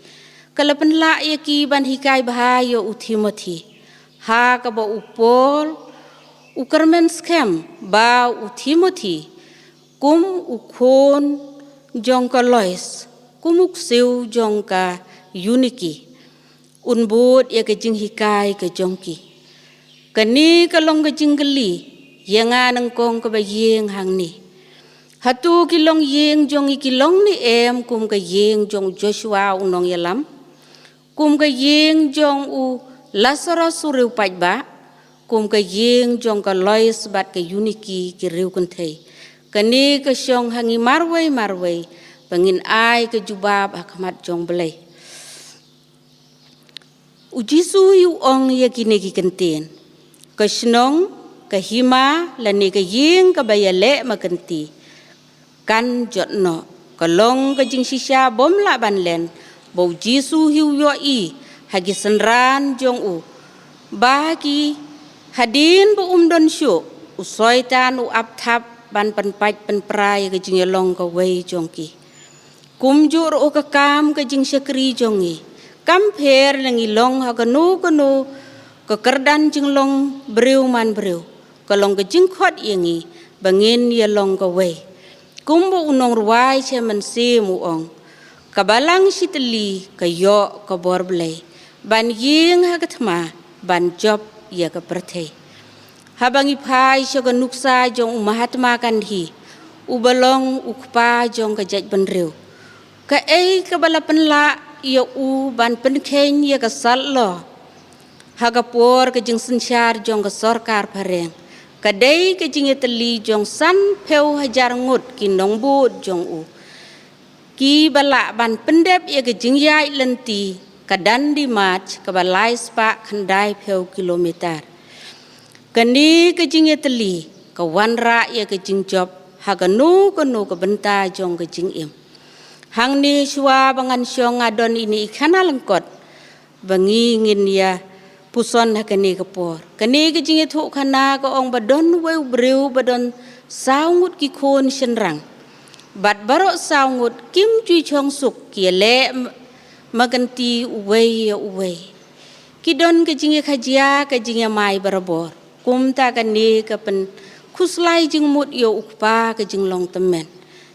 ka la pynlah ïa ki ban hikai bha ïa u Timothi. Ha kaba u Paul u kyrmen skhem ba u Timothi kum u khun jong ka Lois, kum u ksiew jong ka Euniki, un bud ïa ka jinghikai ka jong ki. Kane ka long ka jingkylli ïa nga nyngkong kaba ïeng hangne. Hato ki longïing jong ngi ki long ne em kum ka ïing jong u Joshua u nongïalam, kum ka ïing jong u Lasaros u riewpaidbah, kum ka ïing jong ka Lois bad ka Euniki ki riewkynthei? Kane ka shong ha ngi marwei marwei ba ngin ai ka jubab ha khmat jong Blei. U Jisu hi u ong ïa kine ki kyntien: Ka shnong, ka hima lane ka ïing kaba ïaleh ma kynti kan jot noh. Ka long ka jingshisha bym lah ban len ba u Jisu hi u ïohi ha ki synran jong u ba ki, hadien ba um don shuh, u Soitan u ap thap ban pynpait pynpra ïa ka jingïalong kawei jong ki. Kumjuh ruh ka kam ka jingshakri jong ngi, kam pher la ngi long ha kano kano ka kyrdan jinglong briew man briew, ka long ka jingkhot ïa ngi ba ngin ïalong kawei. Kumba u nongrwai sha mynsiem u ong, ka balang shitylli ka ïoh ka bor Blei ban ïeng ha ka thma ban jop ïa ka pyrthei. Haba ngi phai sha ka nuksa jong u Mahatma Gandhi, uba long u kpa jong ka jaitbynriew, kaei kaba la pynlah ïa u ban pynkheiñ ïa ka salt law ha ka por ka jingsynshar jong ka sorkar phareng? Ka dei ka jingïatylli jong sanphew hajar ngut ki nongbud jong u, kiba lah ban pyndep ïa ka jingïaid lynti ka Dandi March kaba lai spah khyndai phew kilometer. Kane ka jingïatylli ka wanrah ïa ka jingjop ha kano kano ka bynta jong ka jingim. Hangne shuwa ba ngan shong nga don ine i khana lyngkot ba ngi ngin ïa puson ha kane ka por. Kane ka jingïathuhkhana ka ong ba don uwei u briew ba don saw ngut ki khun shynrang, bad baroh saw ngut kim ju ïashong suk, ki ïaleh m-, ma kynti uwei ïa uwei. Ki don ka jingïakajia, ka jingïamai barabor. Kumta kane ka pynkhuslai jingmut ïa u Kpa ka jinglong tymmen.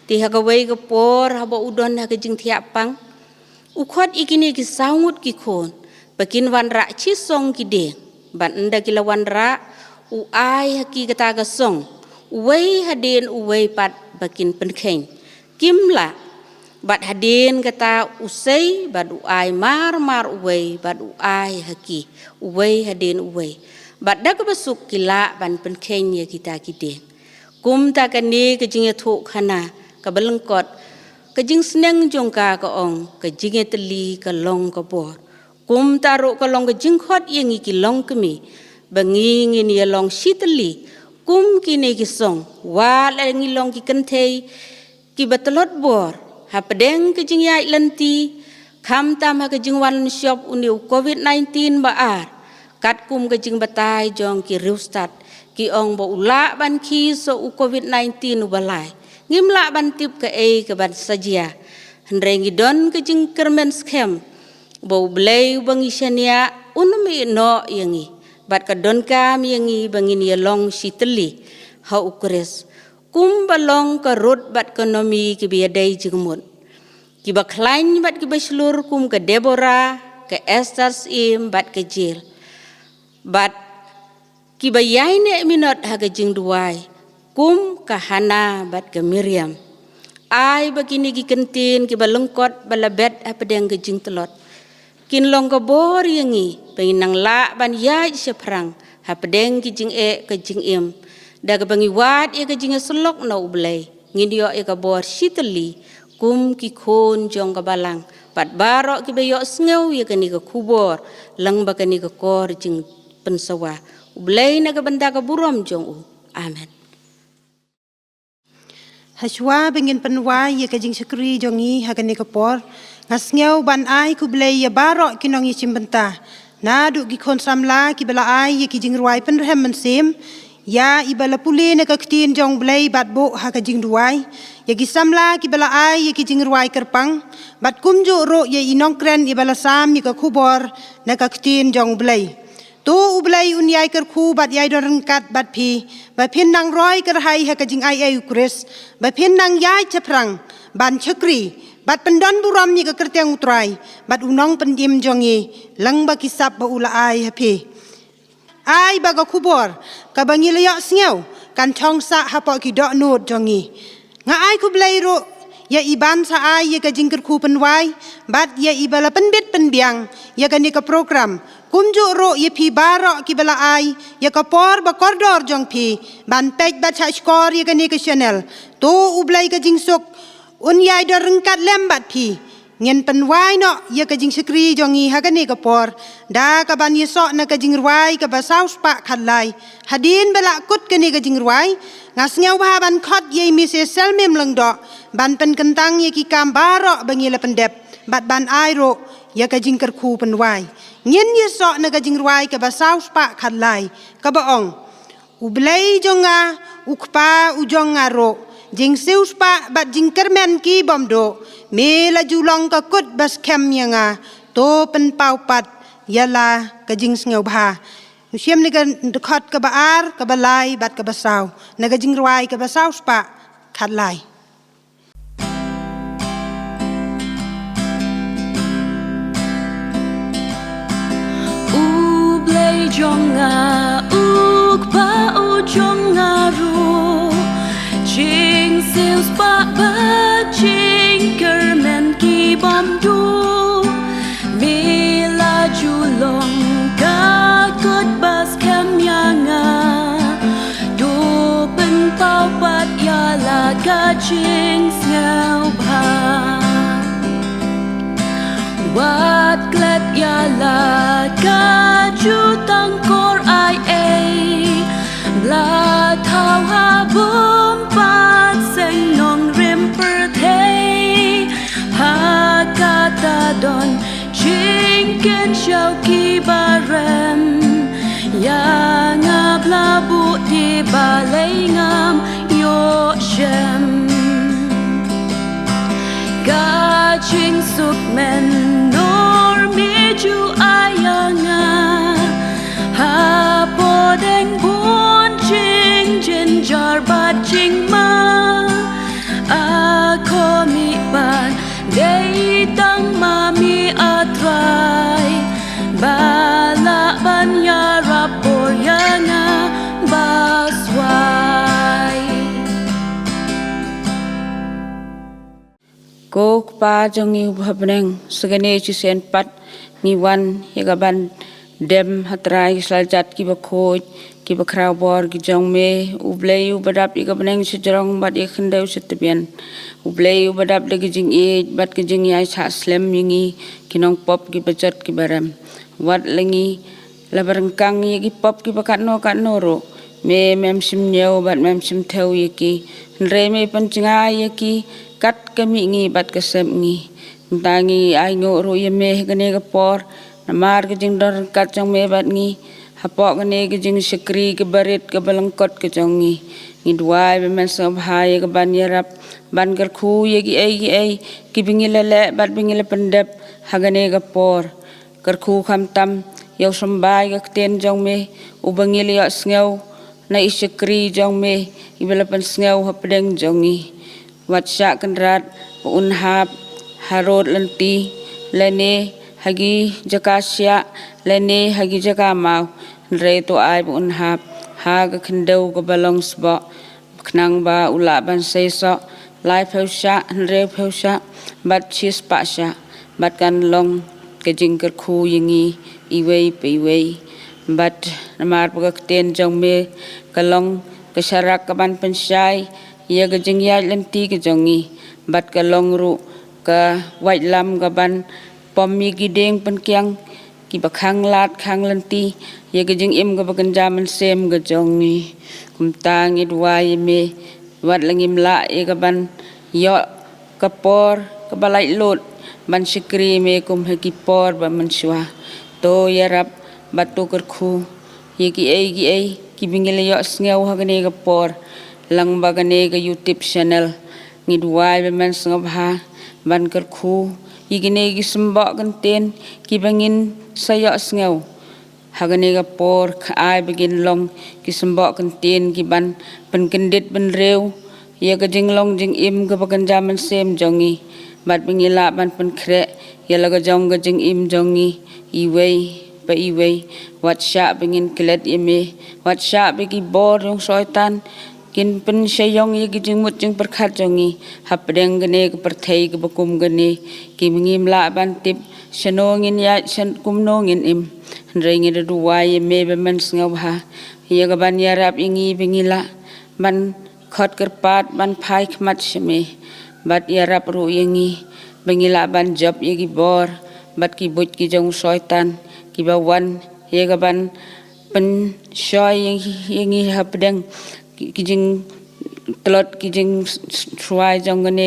Te ha kawei ka por haba u don ha ka jingthiah pang, u khot ïa kine ki saw ngut ki khun ba kin wanrah shi song ki dieng. Bad ynda ki la wanrah, u ai ha ki kata ka song, uwei hadien uwei pat ba kin pynkheiñ. Kim lah. Bad hadien kata u sei, bad u ai mar mar uwei, bad u ai ha ki, uwei hadien uwei. Bad da kaba suk ki lah ban pynkheiñ ïa kita ki dieng. Kumta kane ka jingïathuhkhana kaba lyngkot, ka jingsneng jong ka ka ong, ka jingïatylli ka long ka bor. Kumta ruh ka long ka jingkhot ïa ngi ki longkmie ba ngi ngin ïalong shitylli kum kine ki song, wat la ngi long ki kynthei kiba tlot bor hapdeng ka jingïaid lynti, khamtam ha ka jingwan shop une u covid nineteen ba ar. Katkum ka jingbatai jong ki riewstad, ki ong ba u lah ban khie sa u covid nineteen uba lai. Ngim lah ban tip kaei kaban sa jia. Hynrei ngi don ka jingkyrmen skhem ba U Blei uba ngi shaniah un ym ïehnoh ïa ngi, bad ka donkam ïa ngi ba ngin ïalong shitylli ha U Khrist. Kumba long ka Ruth bad ka Naomi kiba ïadei jingmut, kiba khlaiñ bad kiba shlur kum ka Deborah, ka Esther Syiem bad ka Jael. Bad kiba ïaineh minot ha ka jingduwai kum ka Hannah bad ka Miriam. Ai ba kine ki kyntien kiba lyngkot ba la bet hapdeng ka jingtlot kin long ka bor ïa ngi ba ngin nang lah ban ïaid shaphrang hapdeng ki jingeh ka jingim. Da kaba ngi wad ïa ka jingïasyllok na U Blei, ngin ïoh ïa ka bor shitylli kum ki khun jong ka balang bad baroh kiba ïohsngew ïa kane ka khubor lyngba kane ka kor jingpynsawa. U Blei na ka bynta ka burom jong u. Amen. Hashwa ba ngin pynwai ïa ka jingshakri jong ngi ha kane ka por, nga sngew ban ai khublei ïa baroh ki nongïashim bynta, naduh ki khun samla kiba la ai ïa ki jingrwai pynrhem mynsiem, ïa iba la pule na ka ktien jong U Blei bad buh ha ka jingduwai, ïa ki samla kiba la ai ïa ki jingrwai kyrpang, bad kumjuh ruh ïa i nongkren iba la sam ïa ka khubor na ka ktien jong U Blei. To U Blei un ïai kyrkhu bad ïai don ryngkat bad phi, ba phin nang roi kyrhai ha ka jingaiei U Khrist, ba phin nang ïaid shaphrang ban shakri bad pyndon burom ïa ka kyrteng U Trai bad u Nongpynim jong ngi, lyngba ki sap ba u la ai ha phi. Ai ba ka khubor kaba ngi la ïohsngew kan shong sah hapoh ki dohnud jong ngi. Nga ai khublei ruh ïa iban sa ai ïa ka jingkyrkhu pynwai bad ïa iba la pynbit pynbiang ïa kane ka program. Kumjuh ruh ïa phi baroh kiba la ai ïa ka por ba kordor jong phi ban peit bad shahshkor ïa kane ka channel. To U Blei ka jingsuk un ïai don ryngkat lem bad phi. Ngin pynwai noh ïa ka jingshakri jong ngi ha kane ka por da kaban ïasoh na ka jingrwai kaba saw spah khatlai. Hadien ba la kut kane ka jingrwai, nga sngewbha ban khot ïa i Misis Selmim Lyngdoh ban pynkyntang ïa ki kam baroh ba ngi la pyndep bad ban ai ruh ïa ka jingkyrkhu pynwai. Ngin ïasoh na ka jingrwai kaba saw spah khatlai, kaba ong: U Blei jong nga, U Kpa u jong nga ruh, jingsiewspah bad jingkyrmen ki bym duh, me la ju long ka kut ba skhem ïa nga, to pynpaw pat ïa la ka jingsngewbha. Ngi shim ïa ka dkhot kaba ar, kaba lai bad kaba saw na ka jingrwai kaba saw spah khatlai. U Blei jong nga, U Kpa u jong nga ruh, jingsiewspah bad jingkyrmen ki bym duh, me la ju long ka kut ba skhem ïa nga, to pynpaw pat ïa la ka jingsngewbha. Wat klet ïa la ka jutang kor ai ei, la thaw ha bym pat seng nongrim pyrthei, ha kata don jingkynshew kiba rem. Ïa nga ba la buh te balei ngam ïoh shem. Ka jingsuk mynno me ju ai ïa nga. Jingma a ko mi ban dei tang ma mi a Trai ba la ban ïarap por ïa nga ba swai. Ko Kpa jong ngi uba ha bneng, sa kane shisien pat ngi wan ïa ka ban dem ha Trai ki sla jat kiba khuid kiba khraw bor ki jong me. U Blei uba dap ïa ka bneng shajrong bad ïa ka khyndew shatbian. U Blei uba dap da ka jingïeit bad ka jingïaishah slem ïa ngi ki nongpop kiba jot kiba rem. Wat la ngi la ba ryngkang ïa ki pop kiba katno katno ruh, me mem shim ñiew bad mem shim thew ïa ki. Hynrei me pynjngai ïa ki kat ka mih ngi bad ka sep ngi. Mynta ngi ainguh ruh ïa me ha kane ka por namar ka jingdon ryngkat jong me bad ngi hapoh kane ka jingshakri kaba rit kaba lyngkot ka jong ngi. Ngi duwai ba men sngewbha ïa ka ban ïarap ban kyrkhu ïa kiei kiei kiba ngi la leh bad ba ngi la pyndep ha kane ka por. Kyrkhu khamtam ïa u symbai ka ktien jong me uba ngi la ïohsngew na i shakri jong me iba la pynsngew hapdeng jong ngi. Wat shah Kynrad ba un hap ha rud lynti lane ha ki jaka shiah lane ha ki jaka maw, hynrei to ai ba un hap ha ka khyndew kaba long sboh. Khnang ba u lah ban sei soh laiphew shah, hynriewphew shah bad shispah shah bad kan long ka jingkyrkhu ïa ngi iwei pa iwei. Bad namar ba ka ktien jong me ka long ka sharak ka ban pynshai ïa ka jingïaid lynti ka jong ngi bad ka long ruh ka waitlam ka ban pom ïa ki dieng pynkiang kiba khang lad khang lynti ïa ka jingim kaba kynja mynsiem ka jong ngi. Kumta ngi duwai ïa me wat la ngim lah ïa ka ban ïoh ka por kaba laitluid ban shakri ïa me kum ha ki por ba mynshuwa. To ïarap bad to kyrkhu ïa kiei kiei kiba ngi la ïohsngew ha kane ka por lyngba kane ka YouTube channel. Ngi duwai ba men sngewbha ban kyrkhu ïa kine ki symboh kyntien kiba ngin sa ïohsngew ha kane ka por. Ai ba kin long ki symboh kyntien ki ban pynkyndit bynriew ïa ka jinglong jingim kaba kynja mynsiem jong ngi bad ba ngi lah ban pynkhreh ïa la ka jong ka jingim jong ngi iwei pa iwei. Wat shah ba ngin klet ïa me, wat shah ba ki bor jong Soitan kin pynshah ïong ïa ki jingmut jingpyrkhat jong ngi hapdeng kane ka pyrthei kaba kum kane. Ki ngim lah ban tip shano ngin ïaid, shan kumno ngin im. Hynrei ngi da duwai ïa me ba men sngewbha ïa ka ban ïarap ïa ngi ba ngi lah ban khot kyrpad ban phai khmat sha me bad ïarap ruh ïa ngi ba ngi lah ban jop ïa ki bor bad ki buit ki jong u Soitan kiba wan ïa ka ban pynshoi ïa ngi hapdeng ki jingtlot ki jingshuwa jong kane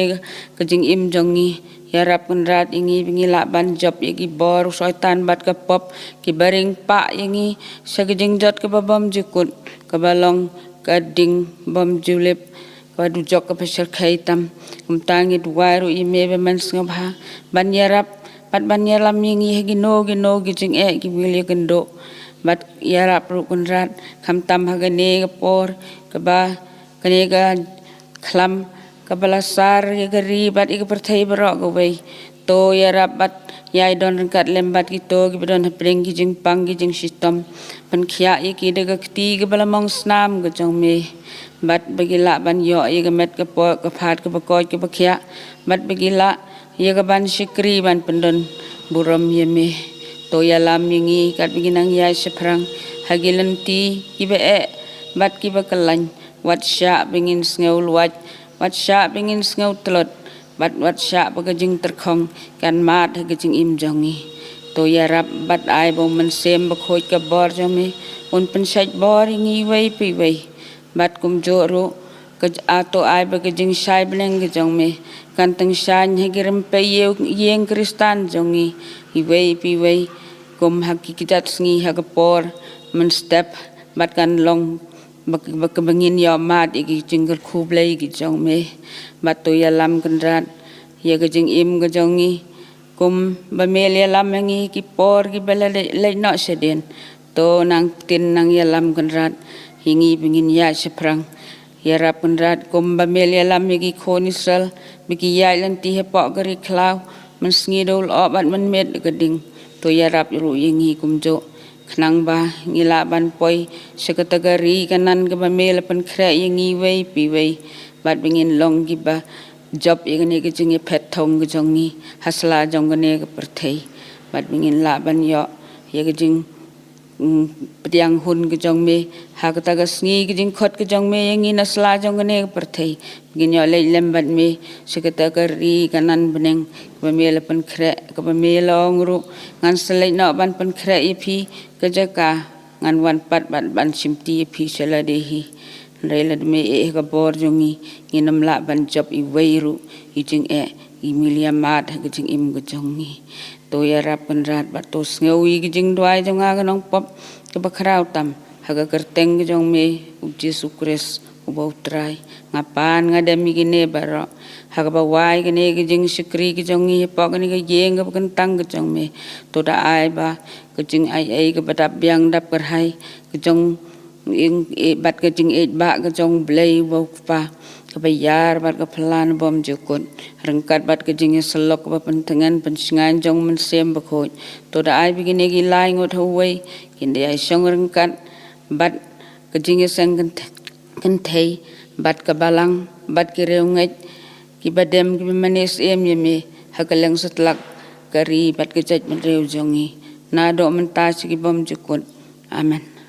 ka jingim jong ngi. Ïarap Kynrad ïa ngi ba ngi lah ban jop ïa ki bor u Soitan bad ka pop kiba ring pah ïa ngi sha ka jingjot kaba bym ju kut kaba long ka ding bym ju lip kaba dujok kaba shyrkhei tam. Kumta ngi duwai ruh ïa me ba men sngewbha ban ïarap bad ban ïalam ïa ngi ha kino kino ki jingeh kiba ngi la ïakynduh bad ïarap ruh Kynrad khamtam ha kane ka por kaba kane ka khlam kaba la sar ïa ka ri bad ïa ka pyrthei baroh kawei. To ïarap bad ïai don ryngkat lem bad kito kiba don hapdeng ki jingpang ki jingshitom. Pynkhiah ïa ki da ka kti kaba la mong snam ka jong me bad ba ki lah ban ïoh ïa ka met ka pop ka phad kaba koit kaba khiah bad ba ki lah ïa ka ban shakri ban pyndon burom ïa me. To ïalam ïa ngi katba ngi nang ïaid shaphrang ha ki lynti kiba eh bad kiba kyllain. Wat shah ba ngin sngew luwait, wat shah ba ngin sngew tlot bad wat shah ba ka jingtyrkhong kan mad ha ka jingim jong ngi. To ïarap bad ai ba u Mynsiem Bakhuid ka bor jong me un pynshait bor ïa ngi iwei pa iwei. Bad kumjuh ruh ka j-, a to ai ba ka jingshai bneng ka jong me kan tyngshaiñ ha ki rympei ïew ïing Khristan jong ngi iwei pa iwei kum ha ki kjat sngi ha ka por mynstep bad kan long ba, ba, ba ngin ïoh mad ïa ki jingkyrkhu Blei ki jong me. Bad to ïalam Kynrad ïa ka jingim ka jong ngi kum ba me la ïalam ïa ngi ki por kiba la leit, leit noh shadien. To nang ktien nang ïalam Kynrad ïa ngi ba ngin ïaid shaphrang Ïarap Kynrad kumba Me la ïalam ïa ki khun Israel ba kin ïaid lynti hapoh ka ri khlaw mynsngi da u lyoh bad mynmiet da ka ding, to ïarap ruh ïa ngi kumjuh, khnang ba ngin lah ban poi sha kata ka ri Kanaan kaba Me la pynkhreh ïa ngi iwei pa iwei, bad ba ngin long kiba jop ïa kane ka jingïaphet thong ka jong ngi ha sla jong kane ka pyrthei, bad ba ngin lah ban ïoh ïa ka jing mm, pdiang hun ka jong Me. Ha kata ka sngi ka jingkhot ka jong Me ïa ngi na sla jong kane ka pyrthei, ba ngin ïoh leit lem bad Me sha kata ka ri Kanaan bneng kaba Me la pynkhreh, kaba Me la ong ruh, ngan sa leit noh ban pynkhreh ïa phi ka jaka, ngan wan pat bad ban shimti ïa phi sha lade hi. Hynrei lada Me eh ha ka bor jong ngi, ngin ym lah ban jop iwei ruh i jingeh, i mih ïa mad ha ka jingim ka jong ngi. To ïarap Kynrad bad to sngew ïa ka jingduwai jong nga ka nongpop kaba khraw tam, ha ka kyrteng ka jong Me, U Jisu Khrist uba U Trai. Nga pan nga dem ïa kine baroh, ha kaba wai kane ka jingshakri ka jong ngi hapoh kane ka ïing kaba kyntang ka jong Me. To da ai ba ka jingaiei kaba dap biang dap kyrhai ka jong ïing, eh, bad ka jingïeit ba ka jong U Blei uba U Kpa kaba ïar bad ka phylla na bymjukut, ryngkat bad ka jingïasyllok kaba pyntngen pynshngaiñ jong U Mynsiem Bakhuid. To da ai ba kine ki lai ngut ha uwei kin da ïashong ryngkat bad ka jingïaseng kynthe-, kynthei bad ka balang bad ki riewngeit kiba dem kiba mane syiem ïa Me ha kylleng satlak ka ri bad ka jaitbynriew jong ngi, naduh mynta sha ki bymjukut. Amen.